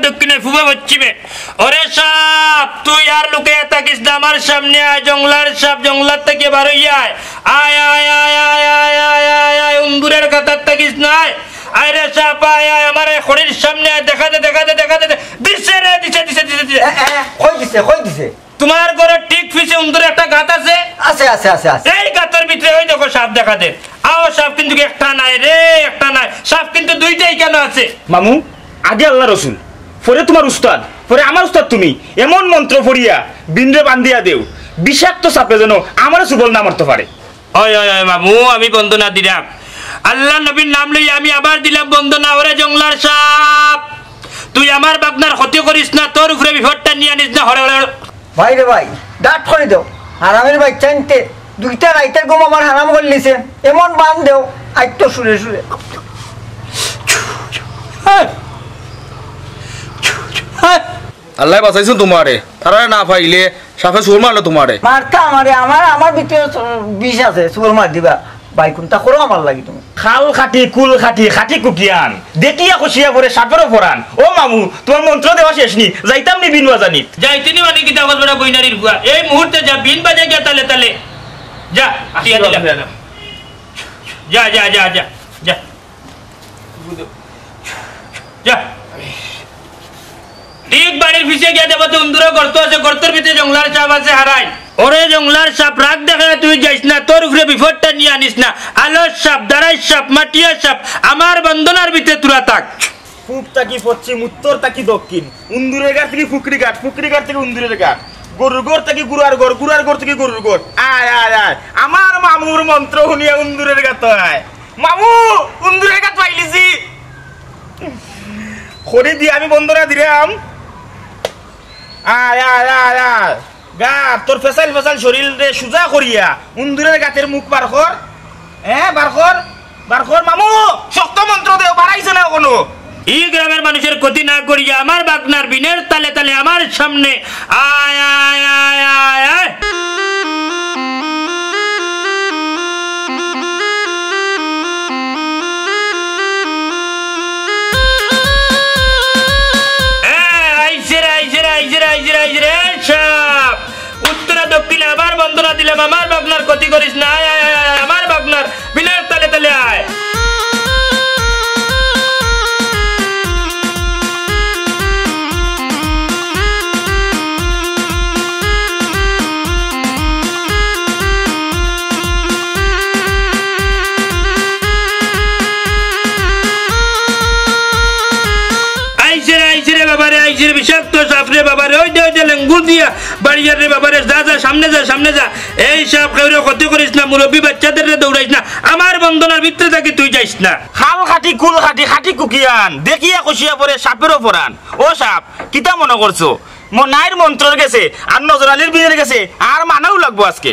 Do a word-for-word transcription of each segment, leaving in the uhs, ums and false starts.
দক্ষিণে, পূবে, পশ্চিমে। ওরে সাপ, তুই আর লুকাইয়া থাকিস না, আমার সামনে আয়, জংলার সাপ, জংলার থাকি বার অইয়া আয়। আয়, আয়, আয়, আয়, আয়, আয়, আয়, আয়, আয়, উন্দুরের গাতাত থাকিস না, আয়। আয় রে সাপ, আয়, আয়, আমার এই খড়ির সামনে আয়, দেখা দে, দেখা দে, দেখা দে, দে। দিছে রে, দিছে, দিছে, দিছে, দিছে। এ, এ, কই দিছে, কই দিছে? তোমার ঘরর ঠিক পিছে উন্দুরের একটা গাত আছে। আছে, আছে, আছে, আছে। এই গাতর ভিতরে ওই দেখো সাপ দেখা দে। আও, সাপ কিন্তু একটা নায় রে, একটা নায়, সাপ কিন্তু দুইটাই কেন আছে? মামু, আগে আল্লাহ রসুল, পরে তোমার উস্তাদ, পরে আমার উস্তাদ তুমি। এমন মন্ত্র পড়িয়া বিনরে বান্ধিয়া দেও, বিষাক্ত সাপে যেন আমারে সুবল না মারতে পারে। ওই, ওই, ওই মামু, আমি বন্দনা দিলাম। আল্লাহ নবীর নাম লইয়া আমি আবার দিলাম বন্দনা। ওরে জংলার সাপ, তুই আমার বাগনার ক্ষতি করিস না, তোর উপরে বিপদটা নিয়া আনিস না। হরে, হরে, হরে। ভাই রে ভাই, ডাট করি দেও। হারামির বাইচ্চা আনতে দুইটা রাইতের ঘুম আমার হারাম করিলিছে। এমন বান দেও, আইতো সুরে সুরে। আল্লায় বাঁচাইছইন তোমারে, তারারে না পাইলে সাপে চুর মারলো তোমারে। মারতা আমারে, আমার, আমার ভিতরে বিষ আছে, চুর মার দিবা। ভাই, কুনটা করো আমার লাগি তুমি? খাল খাটি, কুল খাটি, খাটি কুকিয়ান। দেখিয়া খুশিয়া পড়ে সাপেরও পরান। ও মামু, তোমার মন্ত্র দেওয়া শেষ নি? যাইতাম নি বিনুয়া জানিত। যাইতে নি মানে কিতা কস বেটা বইনারির ফুয়া? এই মুহূর্তে যা, বিন বাজে গিয়া তালে তালে। যা, দিয়া দিলাম। যা, যা, যা, যা, যা। যা। ঠিক বাড়ির পিছে গিয়া দেখো তো উন্দুরর গর্ত আছে, গর্তর ভিতরে জংলার সাপ আছে হারাই। ওরে জংলার সাপ, রাগ দেখাইয়া তুই যাইস না, তোর উপরে বিপদটা নিয়া আনিস না। আলস সাপ, দারাই সাপ, মাটিয়া সাপ, আমার বন্দনার ভিতরে তোরা থাক। পূব থাকি পশ্চিম, উত্তর থাকি দক্ষিণ, উন্দুরের গাত থাকি ফুকরি গাত, ফুকরি গাত থাকি উন্দুরের গাত, গরুর ঘর থাকি গুড়ার ঘর, গুড়ার ঘর থাকি গরুর ঘর। আয়, আয়, আয়, আমার মামুর মন্ত্র হুনিয়া উন্দুরের গাত আয়। মামু, উন্দুরের গাত পাইলিছি। খড়ি দি আমি বন্দনা দিরাম। আয়, আয়, আয়, আয়। গাত, তোর ফেসাইল ফেসাইল শরীলরে সুজা করিয়া উন্দুরের গাতর মুখ বার কর। হ্যাঁ, বার কর, বার কর। মামু, শক্ত মন্ত্র দেও, বাড়াইছে না কোনো। ই গ্রামের মানুষের ক্ষতি না করিয়া আমার বাগনার বিনের তালে তালে আমার সামনে আয়, আয়, আয়, আয়, আয়। এ, আইছে রে, আইছে রে, আইছে রে, আইছে রে, আইছে রে, সাপ। উত্তরে দক্ষিণে আবার বন্দনা দিলাম, আমার বাগনার ক্ষতি করিস না, আয়, আয়, আয়, আয়, আমার বাগনার বিনের তালে তালে আয়। আইছে রে, আইছে রে বাবা রে, আইছে রে, বিষাক্ত সাপ রে বাবা রে, ওই দে, ওই দে, লেঙ্গুর দিয়া বাড়িয়ার রে বাবা রে, যা, যা, সামনে যা, সামনে যা। এই সাপ কেউরে ক্ষতি করিস না, মুরব্বি বাচ্চাদেররে দৌড়াইস না, আমার বন্দনার ভিতরে থাকি তুই যাইস না। খাল খাটি, কুল খাটি, খাটি কুকিয়ান, দেখিয়া খুশিয়া পড়ে সাপেরও পরান। ও সাপ, কিতা মনো করছো? মনাইর মন্ত্রর গেছে আর নজর আলীর বিনের গেছে আর মানাও লাগবো আজকে।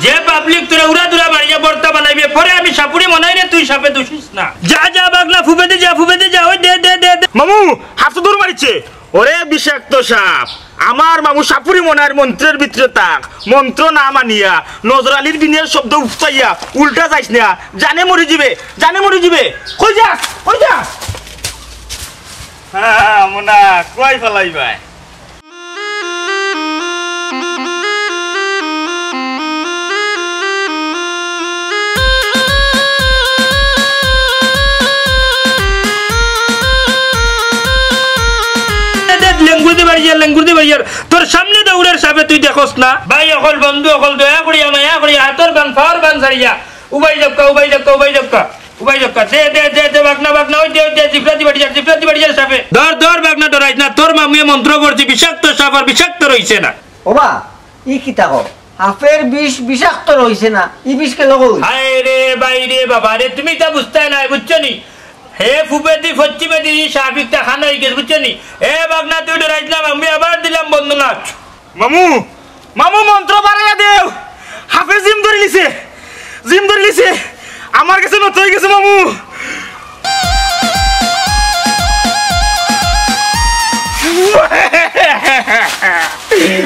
যে পাবলিক তোরে উড়া দুরা মারিয়া বর্তা বানাইবে, পরে আমি সাপুড়ি মনাইরে তুই সাপে দুষিস না। যা, যা, বাগনা, ফুবেদি যা, ফুবেদি যা, ওই দে, দে, দে, দে। মামু, হাত তো দৌড় মারিছে। ওরে বিষাক্ত সাপ, আমার মামু সাপুরি মনার মন্ত্রের ভিতরে থাক, মন্ত্র না মানিয়া নজর আলীর বিনের শব্দ উফতাইয়া উল্টা যাইস না, জানে মরি যিবে, জানে মরি যিবে। কই যাস? কই যাস? হ্যাঁ, মোনা, কই ফালাইবায়? লেঙ্গুর দি বাড়িয়ার, লেঙ্গুর দি বাড়িয়ার। তোর সামনে দৌড়ের সাপে তুই দেখোস না? ভাই অকল, বন্ধু অকল, দয়া করিয়া, মায়া করিয়া, হাতর বান, পাওর বান ছাড়িয়া, উবাই যাউক্কা, উবাই যাউক্কা, উবাই যাউক্কা। উবাই যাউক্কা, দে, দে, দে, দে, বাগনা, বাগনা, ওই দে, ওই দে, জিফরা দি বাড়িয়ার, জিফরা দি বাড়িয়ার সাপে। ধর, ধর, বাগনা, ডরাইস না, তোর মামুয়ে মন্ত্র পড়ছে, বিষাক্ত সাপ আর বিষাক্ত রইছে না। ওবা, ই কিতা কও? সাপের বিষ বিষাক্ত রইছে না, ই বিষ কেনে কই? হায় রে, বাই রে, বাবা রে, তুমি তা বুঝতায় নায়, বুঝছো নি? হে ফুবেদি, পশ্চিমেদি, ই সাপ ইকটা খান অই গেছে, বুঝছো নি? এ বাগনা, তুই ডরাইস না, আমি আবার দিলাম বন্দনা। মামু, মামু, মন্ত্র বাড়াইয়া দেও। সাপে জিম ধরিলিছে, জিম ধরিলিছে। আমার গেছে নত অই গেছে মামু।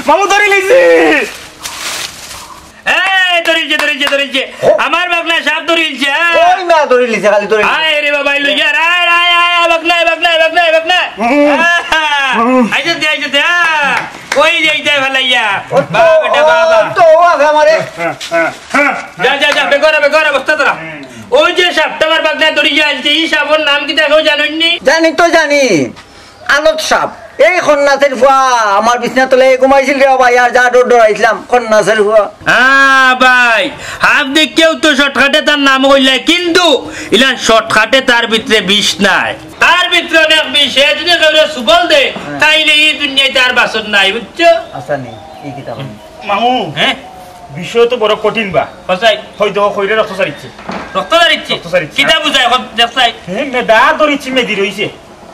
মামু ধরি লিছি। এই, ধরিলছে, ধরিলছে, ধরিলছে। আমার বাগনায় সাপ ধরিলছে, হ্যাঁ? ওই না, ধরিলিছে, খালি ধরিলিছে। আয় রে বাবা, এই লইয়া, আয়, আয়, আয়, আয়, বাগনায়, বাগনায়, বাগনায়, বাগনায়। হুম। আহ, হুম। আইছে দে, আইছে দে, আহ। ওই যে, এই যে, ভালাইয়া। ও তো, বাহ, বেটা, বাহ, ও বাহ। তো, ও আছে আমারে। যা, যা, যা, বেগরা, বেগরা, বস্তা তোরা। ওই যে সাপটা আমার বাগনায় ধরিয়া আনছে, এই সাপর নাম কিতা কেউ জানইন নি? জানি তো জানি। আনত সাপ, এই খন্নাসের ফুয়া আমার বিছনা তলে ঘুমাইছিল রে বাবা, আর যা ডর ডরাইছিলাম, খন্নাসের ফুয়া। হ্যাঁ ভাই, হাফ দেখিয়াউ তো শর্টকাটে তার নাম কইলাই, কিন্তু ইলান শর্টকাটে তার ভিতরে বিষ নাই, তার ভিতরে অনেক বিষ। এ যদি কেউরে সুবল দে, হ্যাঁ। তাইলে এই দুনিয়াত তার বাসর নাই, বুঝছো? আচ্ছা, নেই, এই কিতাব। মামু, হ্যাঁ? বিষয় তো বড় কঠিন বা। হসাই। হই দেখো, কইরে রক্ত ছাড়িচ্ছে। রক্ত ছাড়িচ্ছে? রক্ত ছাড়িচ্ছে। কিতা বুঝায়, এখন দেখছাই? হ্যাঁ, মেদা ধরিছি, মেদি রইছে।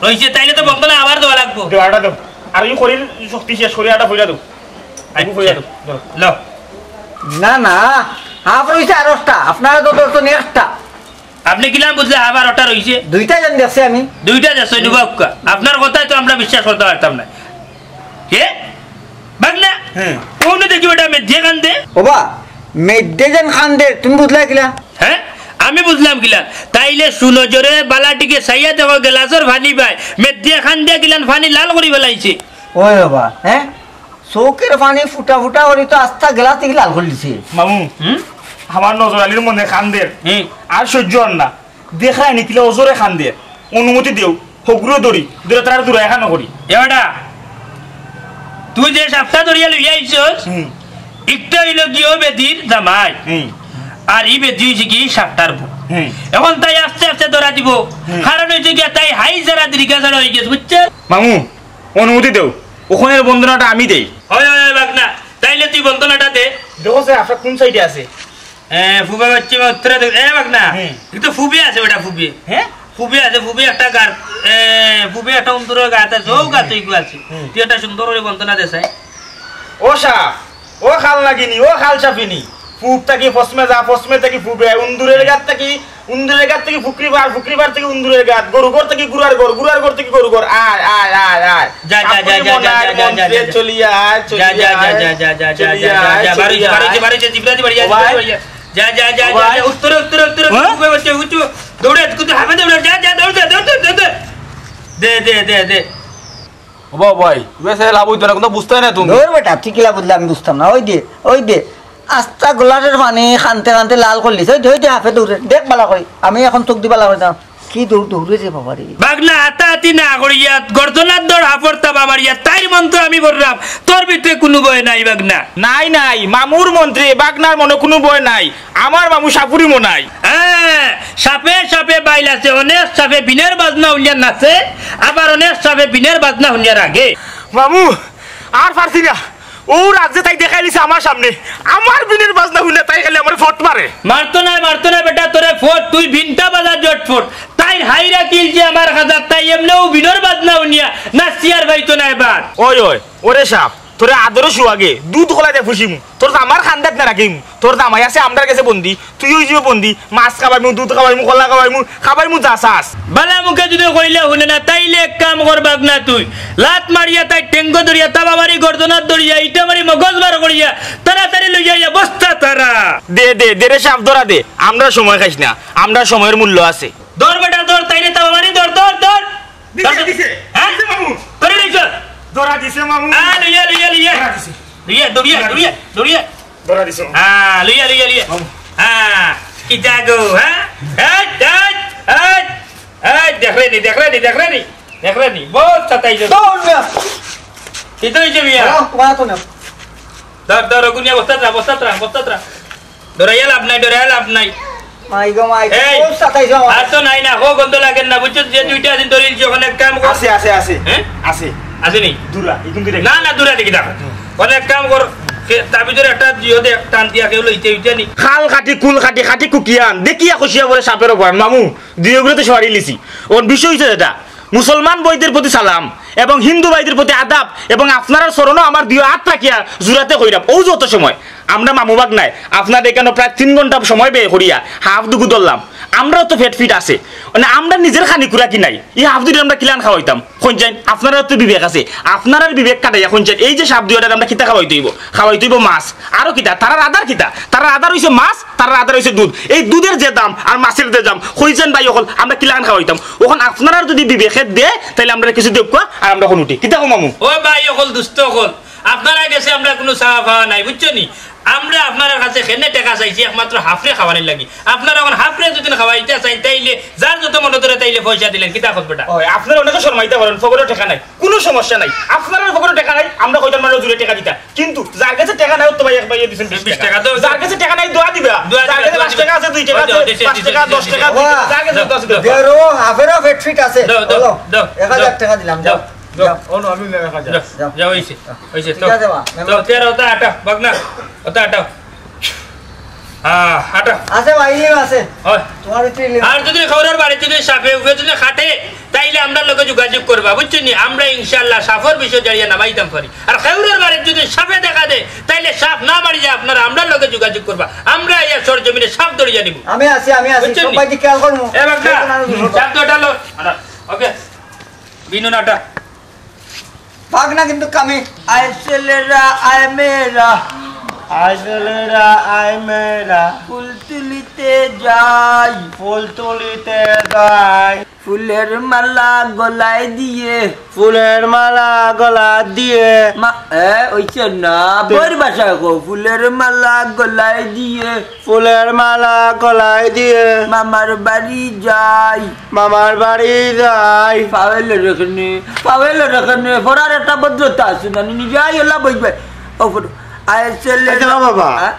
রইছে, তাইলে তো বন্দনা আবার দেওয়া লাগবো। দেওয়াটা দেও। আর ওই করির শক্তি শেষ করি, আটা ফইরা দেও। আচ্ছা। ফইরা দেও, ধরো। লও। না, না, হাফ রইছে আর একটা। আপনারা তো ধরছেন একটা। আপনি কিলাম বুঝলে হাফ আর ওটা রইছে? দুইটা যেন দেখছি আমি। দুইটা দেখছো, নুবাক্কা। আপনার কথায় তো আমরা বিশ্বাস করতে পারতাম না। কে? বাগনা? হ্যাঁ। কোন দেখি বেটা মেদিয়ে কান্দে? ওবা, মেদিয়ে যেন কান্দে, তুমি বুঝলা কিলা? হ্যাঁ? আমি বুঝলাম কিলা? তাইলে সুনজরে বালাটিকে চাইয়া দেখো, গেলাসর পানি পায়। মেদিয়ে কান্দে কিলান পানি লাল করি ফেলাইছে। ওই বাবা, হ্যাঁ? চোখের পানি ফুটা ফুটা করি তো আস্তা গেলাস থেকে লাল করে দিছে। মামু, হুম? আমার নজর আলীর মনে কান্দের। হুম। আর সহ্য হয় না। দেখায় নি কিলা ওজরে কান্দের। অনুমতি দেও, হগুরে ধরি, ধরে তারা দূরে এখানো করি। এবাটা, তুই যে সাপটা ধরিয়া লইয়া আইছস, হুম। একটা হইল গিয়ে বেদির জামাই। হুম। আর ই বেদি হইছে কি সাপটার বউ। হুম। এখন তাই আস্তে আস্তে ধরা দিব। হুম। কারণ হইছে গিয়া তাই হাই যারা দীর্ঘা যারা হয়ে গেছে, বুঝছে? মামু, অনুমতি দেও, ওখানের বন্দনাটা আমি দেই। হয়, হয়, হয়, বাগনা, তাইলে তুই বন্দনাটা দে। দেখো স্যার, আপনার কোন সাইডে আছে? এ, ফুবে হচ্ছে বা উত্তরে দে-, এ, বাগনা, হ্যাঁ। কিন্তু ফুবে আছে বেটা, ফুবে। হ্যাঁ? ফুবে আছে, ফুবে একটা গার, এ, ফুবে একটা উন্দুরের গাত আছে, ও গাত ওইগু আছে। হুম। তুই একটা সুন্দর করে বন্দনা দে চাই। ও সাপ, ও খাল নাগিনি, ও খাল সাপিনি। পূব থাকি পশ্চিমে যা, পশ্চিমে থাকি পূবে আয়, উন্দুরের গাত থাকি, উন্দুরের গাত থাকি ফুকরি বার, ফুকরি বার থাকি উন্দুরের গাত, গরু ঘর থাকি গুড়ার ঘর, গুড়ার ঘর থাকি গরু ঘর। আয়, আয়, আয়, আয়। যা, যা, যা, আপনি যা, যা, মনার যা, যা, যা, মন্ত্রে যা। চলিয়া আয়, যা, চলিয়া যা, যা, আয়, যা, যা, যা, যা, চলিয়া যা, আয়, যা, বারো হইছে, চলিয়া বারো হইছে, আয়। বারো হইছে, জিবরা দি বাড়ি আয়, ও ভাই। জিবরা দি বাড়ি আয়। যা, যা, যা, ও যা, ভাই। যা, উত্তরে, উত্তরে, উত্তরে, হ্যাঁ? উত্তরে, উত্তরে, উত্তরে, দৌড়ে, কুতু হাফে দৌড়ে, যা, যা, দৌড় দে, দৌড় দে, দৌড় দে। দে, দে, দে, দে। ও বাবা ভাই, বেশ লাভ হইতো না, কোনো বুঝতে না তুমি। ধর বেটা, তুই কিলা বুঝলে আমি বুঝতাম না। ওই দে, ওই দে, আস্তা গোলাটের পানি খানতে খানতে লাল করলিস। ওই দে, ওই দে, হাফে দৌড়ে, দেখ বালা করি, আমি এখন চোখ দি বালা করি দাম। কি দৌড় দৌড়ে যে বাবা রে। বাগনা হাতাহাতি না করিয়া, গর্দনার দর হাফর তাবা মারিয়া, তাইর মন্ত্র আমি বললাম, তোর ভিতরে কোনো ভয় নাই বাগনা। নাই, নাই, মামুর মন্ত্রে বাগনার মনে কোনো ভয় নাই। আমার মামু সাপুরি মনাই। হ্যাঁ, সাপে সাপে বাইল আছে, অনেক সাপে বিনের বাজনা হুনিয়া নাচে, আবার অনেক সাপে বিনের বাজনা হুনিয়া রাগে। মামু, আর পারছি না। ও রাজ্যে তাই দেখাই দিছে আমার সামনে। আমার বিনের বাজনা হুনিয়া তাই খালি আমার ফট মারে। মারতো না, মারতো না বেটা, তোরে ফট, তুই বিনটা বাজা জট ফট। তাই হাই রাখিল যে আমার খাজা, তাই এমনেও বিনর বাজনা হুনিয়া নাচিয়ার ভাই তো নাই বাদ। ওই, ওই, ওরে সাপ, তোরে আদরে শুয়াগে, দুধ কলা দে ফুসিমু। তোর জামার খান্দাত না রাখিমু। তোর জামাই আছে আমরার গেছে বন্দি, তুই ওই যে বন্দি, মাছ খাবাইমু, দুধ খাবাইমু, কলা খাবাইমু, খাবাইমু যা চাস। বালা মুখে যদি কইলে হুনে না, তাইলে এক কাম কর বাগনা তুই। লাত মারিয়া তাই টেঙ্গো ধরিয়া, তাবা মারি গর্দনাত ধরিয়া, ইটা মারি মগজ বার করিয়া, তাড়াতাড়ি লইয়া আইয়া বস্তা তারা। দে, দে, দে রে সাপ ধরা দে, আমরা সময় খাইস না, আমরা সময়র মূল্য আছে। ধর বেটা, ধর, তাইরে তাবা মারি, ধর, ধর, ধর। দিছে, ধর, দিছে, হ্যাঁ? দিছে মামু। ধরে নিছ? ধরা দিছে মামু। আ, লইয়া, লইয়া, লইয়া। ধরা দিছে। লইয়া, দৌড়িয়া, ধরা দৌড়িয়া, দিছে। দৌড়িয়া। ধরা দিছে মামু। আ, লইয়া, লইয়া, লইয়া। মামু। আ, কিতা গো, হ্যাঁ? এই, এই, এই, এই, দেখরে নি, দেখরে নি, দেখরে নি, দেখরে নি। বহুত সাতাইছে। দৌড় মিয়া। কিতা হইছে মিয়া? হ্যাঁ, তোমার তো না। ধর, ধর, ওগুনিয়া বস্তাত রাখ, বস্তাত রাখ, বস্তাত রাখ। ডরাইয়া লাভ নাই, ডরাইয়া লাভ নাই। মাই গো মাই, এই, খুব সাতাইছো আমার। আর তো নাই না, হো গন্ধ লাগের না, বুঝছো? যে দুইটা দিন ধরে যখন এক কাম কর। আছে, আছে, আছে। হ্যাঁ? আছে। আছে নি? দূরা, এই কিন্তু দেখি। না, না, দূরা দেখি না। অনেক কাম কর, কে-, তার ভিতরে একটা জিও দে, টান দিয়া কেউ লইতে হইতে নি। খাল কাটি, কুল কাটি, কাটি কুকিয়ান। দেখিয়া খুশিয়া পড়ে সাপের ওপর। মামু, দুই ওগুলো তো সরাই লিছি। ওর বিষয় হইছে যেটা, মুসলমান বইদের প্রতি সালাম এবং হিন্দু ভাইদের প্রতি আদাব এবং আপনারার স্মরণও আমার দুই হাত রাখিয়া জুড়াতে কইরাম। ও যত সময় আমরা মামু ভাগনায় আপনার এখানো প্রায় তিন ঘন্টা সময় ব্যয় করিয়া হাফ দুগু ধরলাম। আমরারও তো পেট ফিট আছে, মানে আমরা নিজর খানি খুরাকি নাই, ই হাফ দুইটারে আমরা কিলান খাওয়াইতাম? কইন চাইন, আপনারার তো বিবেক আছে, আপনারার বিবেক খাটাইয়া কইন চাইন, এই যে সাপ দুইটারে আমরা কিতা খাওয়াইতে অইবো? খাওয়াইতে অইবো মাছ। আরো কিতা? তারার আদার কিতা? তারার আদার অইছে মাছ, তারার আদার অইছে দুধ। এই দুধর যে দাম আর মাছর যে দাম, কইন চাইন ভাই অকল, আমরা কিলান খাওয়াইতাম? অখন আপনারার যুদি বিবেকে দে, তাইলে আমরারে কিছু দেউক্কা, আর আমরা অখন উঠি। কিতা কও মামু? ও ভাই অকল, দুস্ত অকল, আপনারার গেছে আমরার কুনু চাওয়া পাওয়া নাই, বুঝছো নি? আমরা আপনারার কাছে কেনে টেকা চাইছি একমাত্র হাফরে খাওয়ানির লাগি। আপনারা অখন হাফরে যুদি খাওয়াইতা চাইন, তাইলে যার যত মনো ধরে তাইলে পয়সা দিলেন, কিতা করবে বেটা? ওই, আপনারা অনেকে শরমাইতা পারইন, পকেটো টেকা নাই, কুনু সমস্যা নাই। আপনারার পকেটো টেকা নাই, আমরা কইতাম না জুরে টেকা দিতা, কিন্তু যার গেছে টেকা নাই, অতো ভাই এক ভাইয়ে দিছেন বিশ বিশ টেকা। টেকা, দেও, দেও। যার গেছে টেকা নাই, দোয়া দিবা। দোয়া যার দিবা, গেছে দোয়া পাঁচ দিবা। টেকা আছে, দুই টেকা ওই আছে, দেও, দেও, পাঁচ দেও, টেকা, দেও, দশ দেও, টেকা, দেও। দুই টেকা, যার গেছে দেও, দশ দেও। দেও। দেও, হাফেরও পেট ফিট আছে। দেও, দেও, বলো, দেও। এক হাজার টেকা দিলাম, যাও। দেও। যাও, অনু, আমি এক হাজার। যাও, যাও। যাও, অইছে, অইছে, ঠিক আছে, বা, যাও, তেরো, অতা আটাও, ভাগনা, অতা আটাও। হ্যাঁ, আটাও। আছে বা, ইলিম আছে। হয়। তোমার ভিতরে ইলিম আর আছে। যুদি কারোর বাড়িত যুদি সাপে উফে যুদি খাটে, তাইলে আমরার লগে যোগাযোগ করবা, বুঝছো নি? আমরা ইনশাআল্লাহ সাপর বিষয় জারিয়া নামাইতাম পারি। আর কারোর বাড়িত যুদি সাপে দেখা দেয়, তাইলে সাপ না মারি যায়, আপনারা আমরার লগে যোগাযোগ করবা। আমরা ইয়া সরজমিনে সাপ ধরিয়া নিব। আমি আছি, আমি আছি। বুঝছো নি? সবাই খেয়াল করবো। এ ভাগনা, সাপ তো আটালো। আটা। ওকে। বিনু নাটা। ভাগনা কিন্তু কামে। আয় ছেলেরা, আয় মেয়েরা। আয় ছেলেরা, আয় মেয়েরা। ফুল তুলিতে যাই। ফুল তুলিতে যাই। ফুলের মালা গলায় দিয়ে। ফুলের মালা গলা দিয়ে। মা-, এ, অইছে না। তে- বউর ভাষায় কও। ফুলের মালা গলায় দিয়ে। ফুলের মালা গলায় দিয়ে। মামার বাড়ি যাই। মামার বাড়ি যাই। পাওয়েল রেখনে, পাওয়েল রেখনে, পড়ার একটা ভদ্রতা আছে না, নি যাই এলা বইবে। ও ফটো, আয় ছেলে। আচ্ছা, বাবা, হ্যাঁ?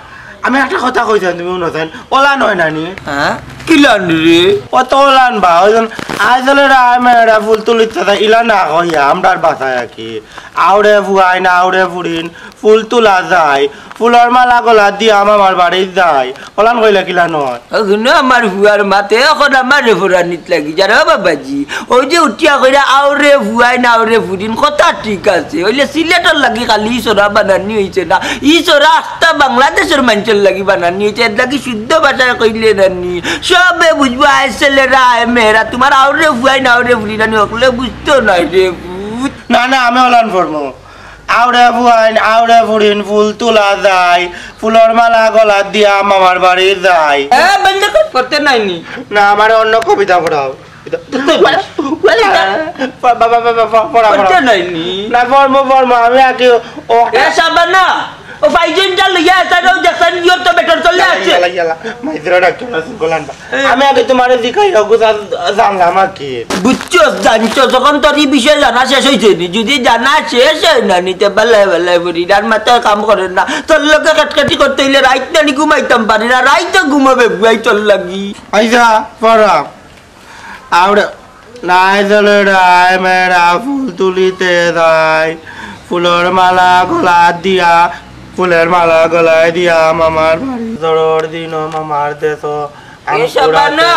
আমি একটা কথা কইতাম, তুমি হুনো চাইন, ওলা নয় নানি? হ্যাঁ? কিলান রে? অত ওলান বা, ওই জন, আয় ছেলেরা, আয় মেয়েরা, ফুল তুলিতে চাই, ইলা না কইয়া, আমরার বাসায় আর কি। আউরে ফুয়াইন, আউরে ফুড়িন, ফুল তুলা যায়, ফুলর মালা গলা দিয়া মামার বাড়ি যায়। ওলান কইলে কিলা নয়? অগুন আমার ফুয়ার মাতে অখন আমারে ফুরানিত লাগি যার, ও বাবাজি। ওই যে উঠিয়া কইরা আউরে ফুয়াইন, আউরে ফুড়িন, কথা ঠিক আছে। অইলে সিলেটর লাগি খালি ই ছড়া বানানি অইছে না। ই ছড়া আস্তা বাংলাদেশর মানষর লাগি বানানি অইছে। এর লাগি শুদ্ধ ভাষায় কইলে নানি সবে বুঝবো, আয় ছেলেরা, আয় মেয়েরা, তোমার আউরে ফুয়াইন, আউরে ফুড়িন, নানি অকলে বুঝতো নায় রে পুত। না, না, আমি ওলান ফরমু। আউরে ফুয়াইন, আউরে ফুড়িন, ফুল তুলা যায়, ফুলর মালা গলাত দিয়া মামার বাড়ি যায়। এ, বন্ধ কর, পড়তে নাইনি। না, আমারে অন্য কবিতা পড়াও। পড়তে নাইনি। না, ফরমো, ফরমো, আমি আগে ও এ, সাবানা, ও ফাইজন যা লইয়া, এটা দেখছেন, ইয়র তো বেটার চলে আছে। ইয়ালা, ইয়ালা, মাইজরা ডাক্তার আছেন, গোলান বা। আমি আগে তোমারে জিকাই, ওগু জান-, জানলাম আর কি। বুঝছস, জানছস, যখন তোর ই বিষয়ে জানা শেষ অইছে নি, যুদি জানা শেষ অয় না নি, তে বালাই বালাই বলি, আর মাথায় কাম করে না। তোর লগে কাটকাটি করতে অইলে রাইত নানি ঘুমাইতাম পারি না, রাইতো ঘুমাবে বুয়াই তোর লাগি। আইজা, পড়া। আউরে, নাই চলে রায় মেয়েরা ফুল তুলিতে যায়, ফুলর মালা গলা দিয়া, ফুলের মালা গলায় দিয়া মামার বাড়ি। জোড়র দিন মামার দেশ, এ শাবানা,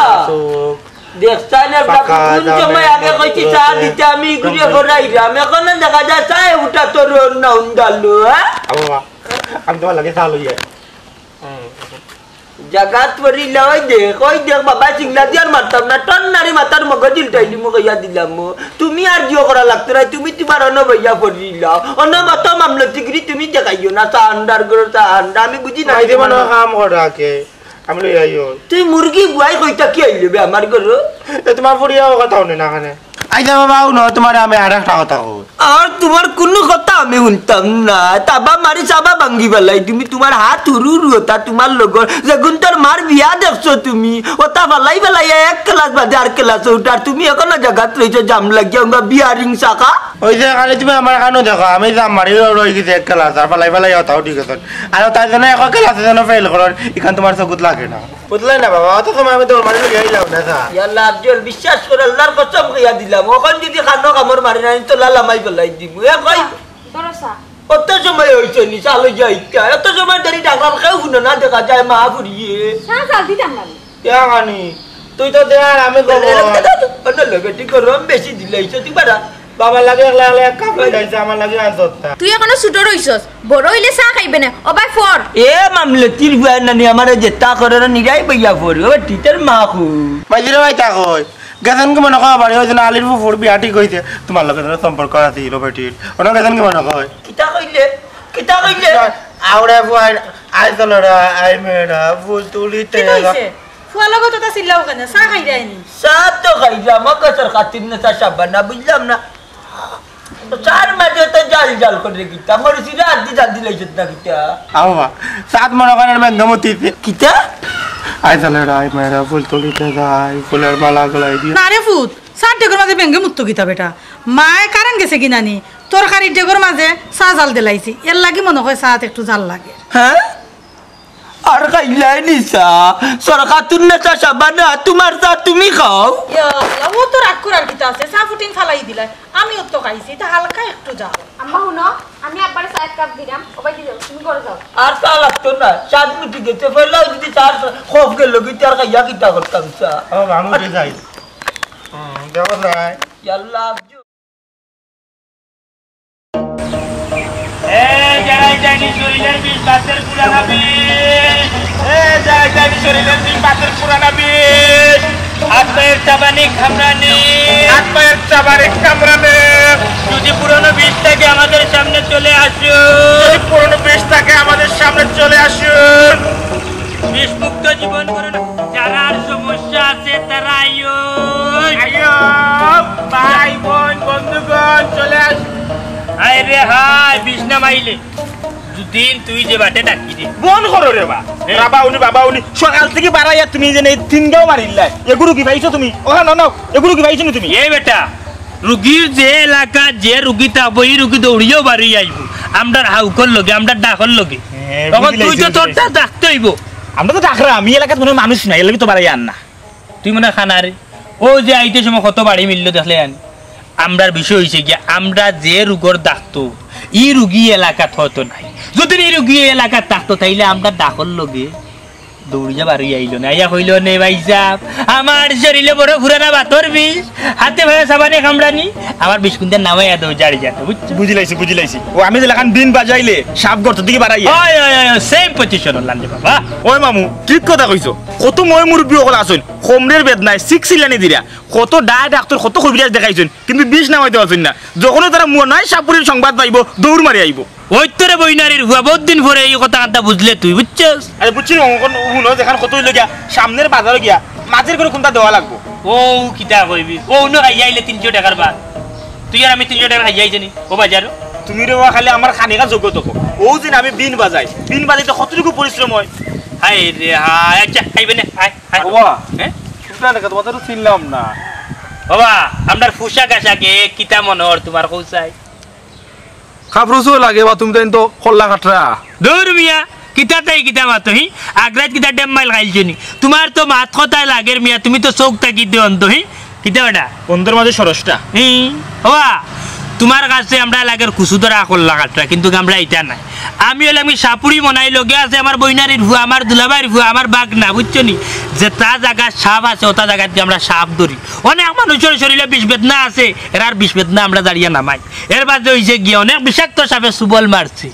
দেখছাই না বাবু, কোন সময় আগে কইছি চা দিতে, আমি ঘুরে ঘুরাইলাম, এখন দেখা যায় চায় উঠা তোর না উন্দালো, হ্যাঁ? আ বাবা, আমি তোমার লাগে চা লইয়া। জাগাত পড়ি লই দে, কই দেখ বাবা, সিংলা দিয়ার মারতাম না, টন নারি মাথার মগজ উল্টাই দিমু কইয়া দিলাম। তুমি আর জিও করা লাগতো না, তুমি তোমার অন বইয়া পড়ি লও। অন মত মামলতি গিরি তুমি দেখাইও না, চা আন্ডার গরো চা আন্ডা, আমি বুঝি না। মাইদে মনে হয় কাম করা কে। আমি লই আইও। তুই মুরগি বুয়াই কইতা কি আইলে বে আমার ঘরো? এ, তোমার ফুড়িয়াও কথা হুনে না কেনে? আইজা বাবা, হুনো, তোমারে আমি আর একটা কথা কই। আর তোমার কুনু কথা আমি হুনতাম না। তাবা মারি চাবা ভাঙ্গি ফালাই তুমি, তোমার হাত হুরু হুরু ওটা তোমার লগর। যেগুন তোর মার বিয়া দেখছো তুমি, ওটা ফালাই ফালাই এক ক্লাস বাদে আর ক্লাসো উঠার। তুমি এখনো জাগাত রইছো জাম লাগিয়া, উঙ্গা বিয়ারিং চাকা। ওই যে খালি তুমি আমার কানো দেখো, আমি জাম মারি রই গেছি এক ক্লাস, আর ফালাই ফালাই ওটাও ঠিক আছে। আর তার জন্য এক ক্লাসে যেন ফেল করার, এখান তোমার চকুত লাগে না। বুঝলে না বাবা, অত সময় আমি দৌড় মারি লইয়া আইলাম না, স্যার। ইয়াল্লা আব্দুল, বিশ্বাস করে আল্লাহর কসম খাইয়া দিলাম, ওখান যদি খানো কামড় মারি না, আমি তো লালা মাই বলাই দিমু। এ কই? ধরো চা। অত সময় হইছে নি, চা লইয়া আইতা। অত সময় ধরি ডাকলাম, কেউ হুনে না, দেখা যায় মা ফুরিয়ে। চা চাল দিতাম না আমি। ইয়া খানি, তুই তো দে আর আমি কব। অন্য লগে ঠিক করো, আমি বেশি দিলাইছো, তুই বাড়া। বাবার লাগি একলা একলা এক কাপ লই যাইছে, আমার লাগি আনছত না। তুই এখনো ছোট রইছস, বড় অইলে চা খাইবে না। ও ভাই, ফর। এ মামলতির বুয়ার নানি, আমারে যেতা করে না, নিরাই বইয়া ফর। ও টিচার মা কই? মাইজিরে ভাই তা কই? গেছেন কি মনে কয় বাড়ি? ওই দিন আলির ফুফুর বিয়া ঠিক অইছে, তোমার লগে তার সম্পর্ক আছিল বেটির। ওনা গেছেন কি মনে কয়? কিতা কইলে? কিতা কইলে? আউড়া ফুয়াই, আই চলো রে, আই মেয়েরা, ফুল তুলিতে কিতা যা। অইছে? ফুয়া লগে তো তা চিল্লাও কেনে? চা খাইরায়নি? চা তো খাইলাম, আমার কাছে খাতির না, চা সাবান না, বুঝলাম না। তো চার মাঝে তো জাল জাল করে কিতা, মরিচিরা আদি জাল দিলাইছত না কিতা? আ বাবা, সাত মনে করেন মেন্দমতি। কিতা? আই চলো রে, আই মেয়েরা, ফুল তুলিতে যাই, ফুলের মালা গলাই দিও। না রে ফুত, চার ডেগর মাঝে বেঙ্গে মুত্ত কিতা বেটা? মায় কারেন্ট গেছে কি নানি? তরকারির ডেগর মাঝে চা জাল দিলাইছি, এর লাগি মনে হয় চাত একটু জাল লাগে। হ্যাঁ? আর খাইলাই নি চা? সরকাতুর না চা সাবানা, তোমার চা তুমি খাও। ইয়া আল্লাহ, ও তো রাগ করার কিতা আছে? চা ফুটিং ফালাই দিলাই, আমিও তো খাইছি, এটা হালকা একটু জাল। আম্মা হুনো, আমি আব্বারে চা এক কাপ দিলাম, ও ভাই দিও, তুমি ঘরে যাও। আর চা লাগতো না, স্বাদ মিটি গেছে। পয়লাও যদি চা খপ গেল কি, তার খাইয়া কিতা করতাম চা? ও, আমি উঠে যাই। হুম, যাও যাই। ইয়াল্লা। এ, যারা যায়নি শরীরের বিষ, বাতের পুরানা বিষ। এ, যারা যায়নি শরীরের বিষ, বাতের পুরানা বিষ। হাত পায়ের চাবানি কামড়ানি। হাত পায়ের চাবানি কামড়ানি। যদি পুরনো বিষ থাকে আমাদের সামনে চলে আসুন। যদি পুরনো বিষ থাকে আমাদের সামনে চলে আসুন। বিষমুক্ত জীবন করুন। যারার সমস্যা আছে তারা আইও। আইও, ভাই, বোন, বন্ধুগণ, চলে আস। হায় রে হায়, বিষ না মাইলে। দুদিন তুই যে বাটে ডাকি দে। বন্ধ করো রে বা। এ? বাবা উনি, বাবা উনি। সকাল থেকে বাড়াইয়া তুমি যে নেই তিন গাও মারিল্লাই। এগুলো কি পাইছো তুমি? ওখানে না, না, এগুলো কি পাইছো না তুমি? এ বেটা, রুগীর যে এলাকা, যে রুগী থাকবো, এই রুগী দৌড়িয়াও বাড়ি আইবো। আমরার হাউকর লগে, আমরার ডাকর লগে। হ্যাঁ, তখন বুঝি তুই লাইছি, তো বুঝি তোর লাইছি। তা ডাকতে অইবো। আমরা তো ডাকরাম, এই এলাকাত কোনো মানুষ নাই, এর লাগি তো বাড়াই আর না। তুই মনে হয় খানা রে। ও যে আইতে সময় কত বাড়ি মিললো দেখলে আনি। আমরার বিষয় হইছে গিয়া, আমরা যে রুগর ডাকতো, ই রুগী এলাকাত হয়তো নাই। যদি ই রুগী এই এলাকাত থাকতো, তাইলে আমরা ডাকর লগে দৌড়িয়া বাড়ি আইলো না, আইয়া কইলো, "নে ভাই সাহেব, আমার শরীরে বড় পুরানা বাতর বিষ, হাতে পায়ে সাবানে কামড়ানি, আমার বিষ কুন্দার নামাইয়া দেও, জারি যাতে", বুঝছো? বুঝি লাইছি, বুঝি লাইছি। ও, আমি যেলাখান বিন বাজাইলে, সাপ গর্ত দিকে বাড়াইয়া। ওই, ওই, ওই, ওই, same position হলাম রে বাবা। ওই মামু, ঠিক কথা কইছো। কত ময় মুরব্বি অকল আছইন, কোমরের বেদনায়, সিক্স ইলানি দিরা। কত ডায় ডাক্তর, কত কবিরাজ দেখাইছইন, কিন্তু বিষ নামাইতে পারছইন না। যখনই তারা মনে হয় সাপুরির সংবাদ পাইবো, দৌড় মারি আইবো। ওই তোরে বইনারির ফুয়া, বহুত দিন পরে এই কথা আনতা বুঝলে তুই, বুঝছস? আরে বুঝছি না, অখন হুনো, যেখান কত হইলো গিয়া, সামনের বাজারো গিয়া, মাছের করে কোনটা দেওয়া লাগবো? ও, কিতা কইবি? ও, উনো খাইয়া আইলে তিনশো টাকার ভাত। তুই আর আমি তিনশো টাকার খাইয়া আইছি নি, ও বাজারো। তুমি রে বাবা, খালি আমার খানিকা যোগ্য তো। ও দিন আমি বিন বাজাই, বিন বাজাইতে কতটুকু পরিশ্রম হয়। হায় রে হায়, আচ্ছা, খাইবে না, আয়, আয়। বাবা, হ্যাঁ? তুমি না, তোমাদের তো চিনলাম না। বাবা, আমরার পোশাক আশাকে কিতা মনে হর তোমার কৌশাই? খাফরুসও লাগে বা তুমি তাইন তো কল্লা কাটরা। দূর মিয়া, কিতা তাই কিতা মাতো হি? আগ্রাত কিতা ডেম মাইল খাইলছো নি? তোমার তো মাত কথায় লাগের মিয়া, তুমি তো চোখ তাকি দে অন্ধ হি। কিতা ওটা? অন্ধের মাঝে সরসটা। হি, হওয়া, তোমার কাছে আমরা লাগের কুসু ধরা কল্লা কাটরা, কিন্তু আমরা এটা নাই। আমি হইলাম কি সাপুরি মনাই লগে আছে আমার বইনারির ফুয়া, আমার দুলাভাইর ফুয়া, আমার বাগনা, বুঝছো নি? যে তা জায়গা সাপ আছে, ওটা জায়গাতে আমরা সাপ ধরি। অনেক মানুষের শরীরে বিষ বেদনা আছে, এরার বিষ বেদনা আমরা জারিয়া নামাই। এর বাদে হইছে গিয়া অনেক বিষাক্ত সাপে সুবল মারছে।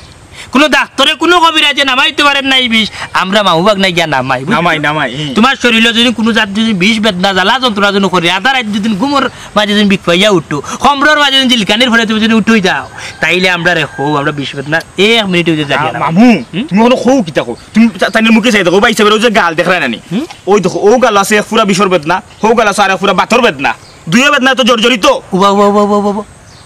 কোনো ডাক্তরে, কোনো কবিরাজে নামাইতে পারেন না এই বিষ, আমরা মামু বাগনায় গিয়া নামাই, বুঝছো? নামাই, নামাই, হুম। তোমার শরীরে যদি কোনো জাত যদি বিষ বেদনা, জ্বালা যন্ত্রণা যদি করে, আধা রাত যদি ঘুমর মাঝে যদি বিষ পাইয়া উঠো, কমরর মাঝে যদি জিলকানির ফলে তুমি যদি উঠোই যাও, তাইলে আমরা রে হো, আমরা বিষ বেদনা এক মিনিটে হইতে জাগি আ, না। মামু, হুম? তুমি কোনো কও কিতা কও? তুমি তা-, তাইনের মুখে চাই দেখো, ভাই সাহেবের ওই যে গাল দেখরায় না নি? হুম? ওই দেখো, ও গাল আছে এক পুরা বিষর বেদনা, হো গাল আছে আর এক পুরা বাতর বেদনা। দুইও বেদনা তো জর্জরিত। উবা, উবা, উবা, উবা, উবা।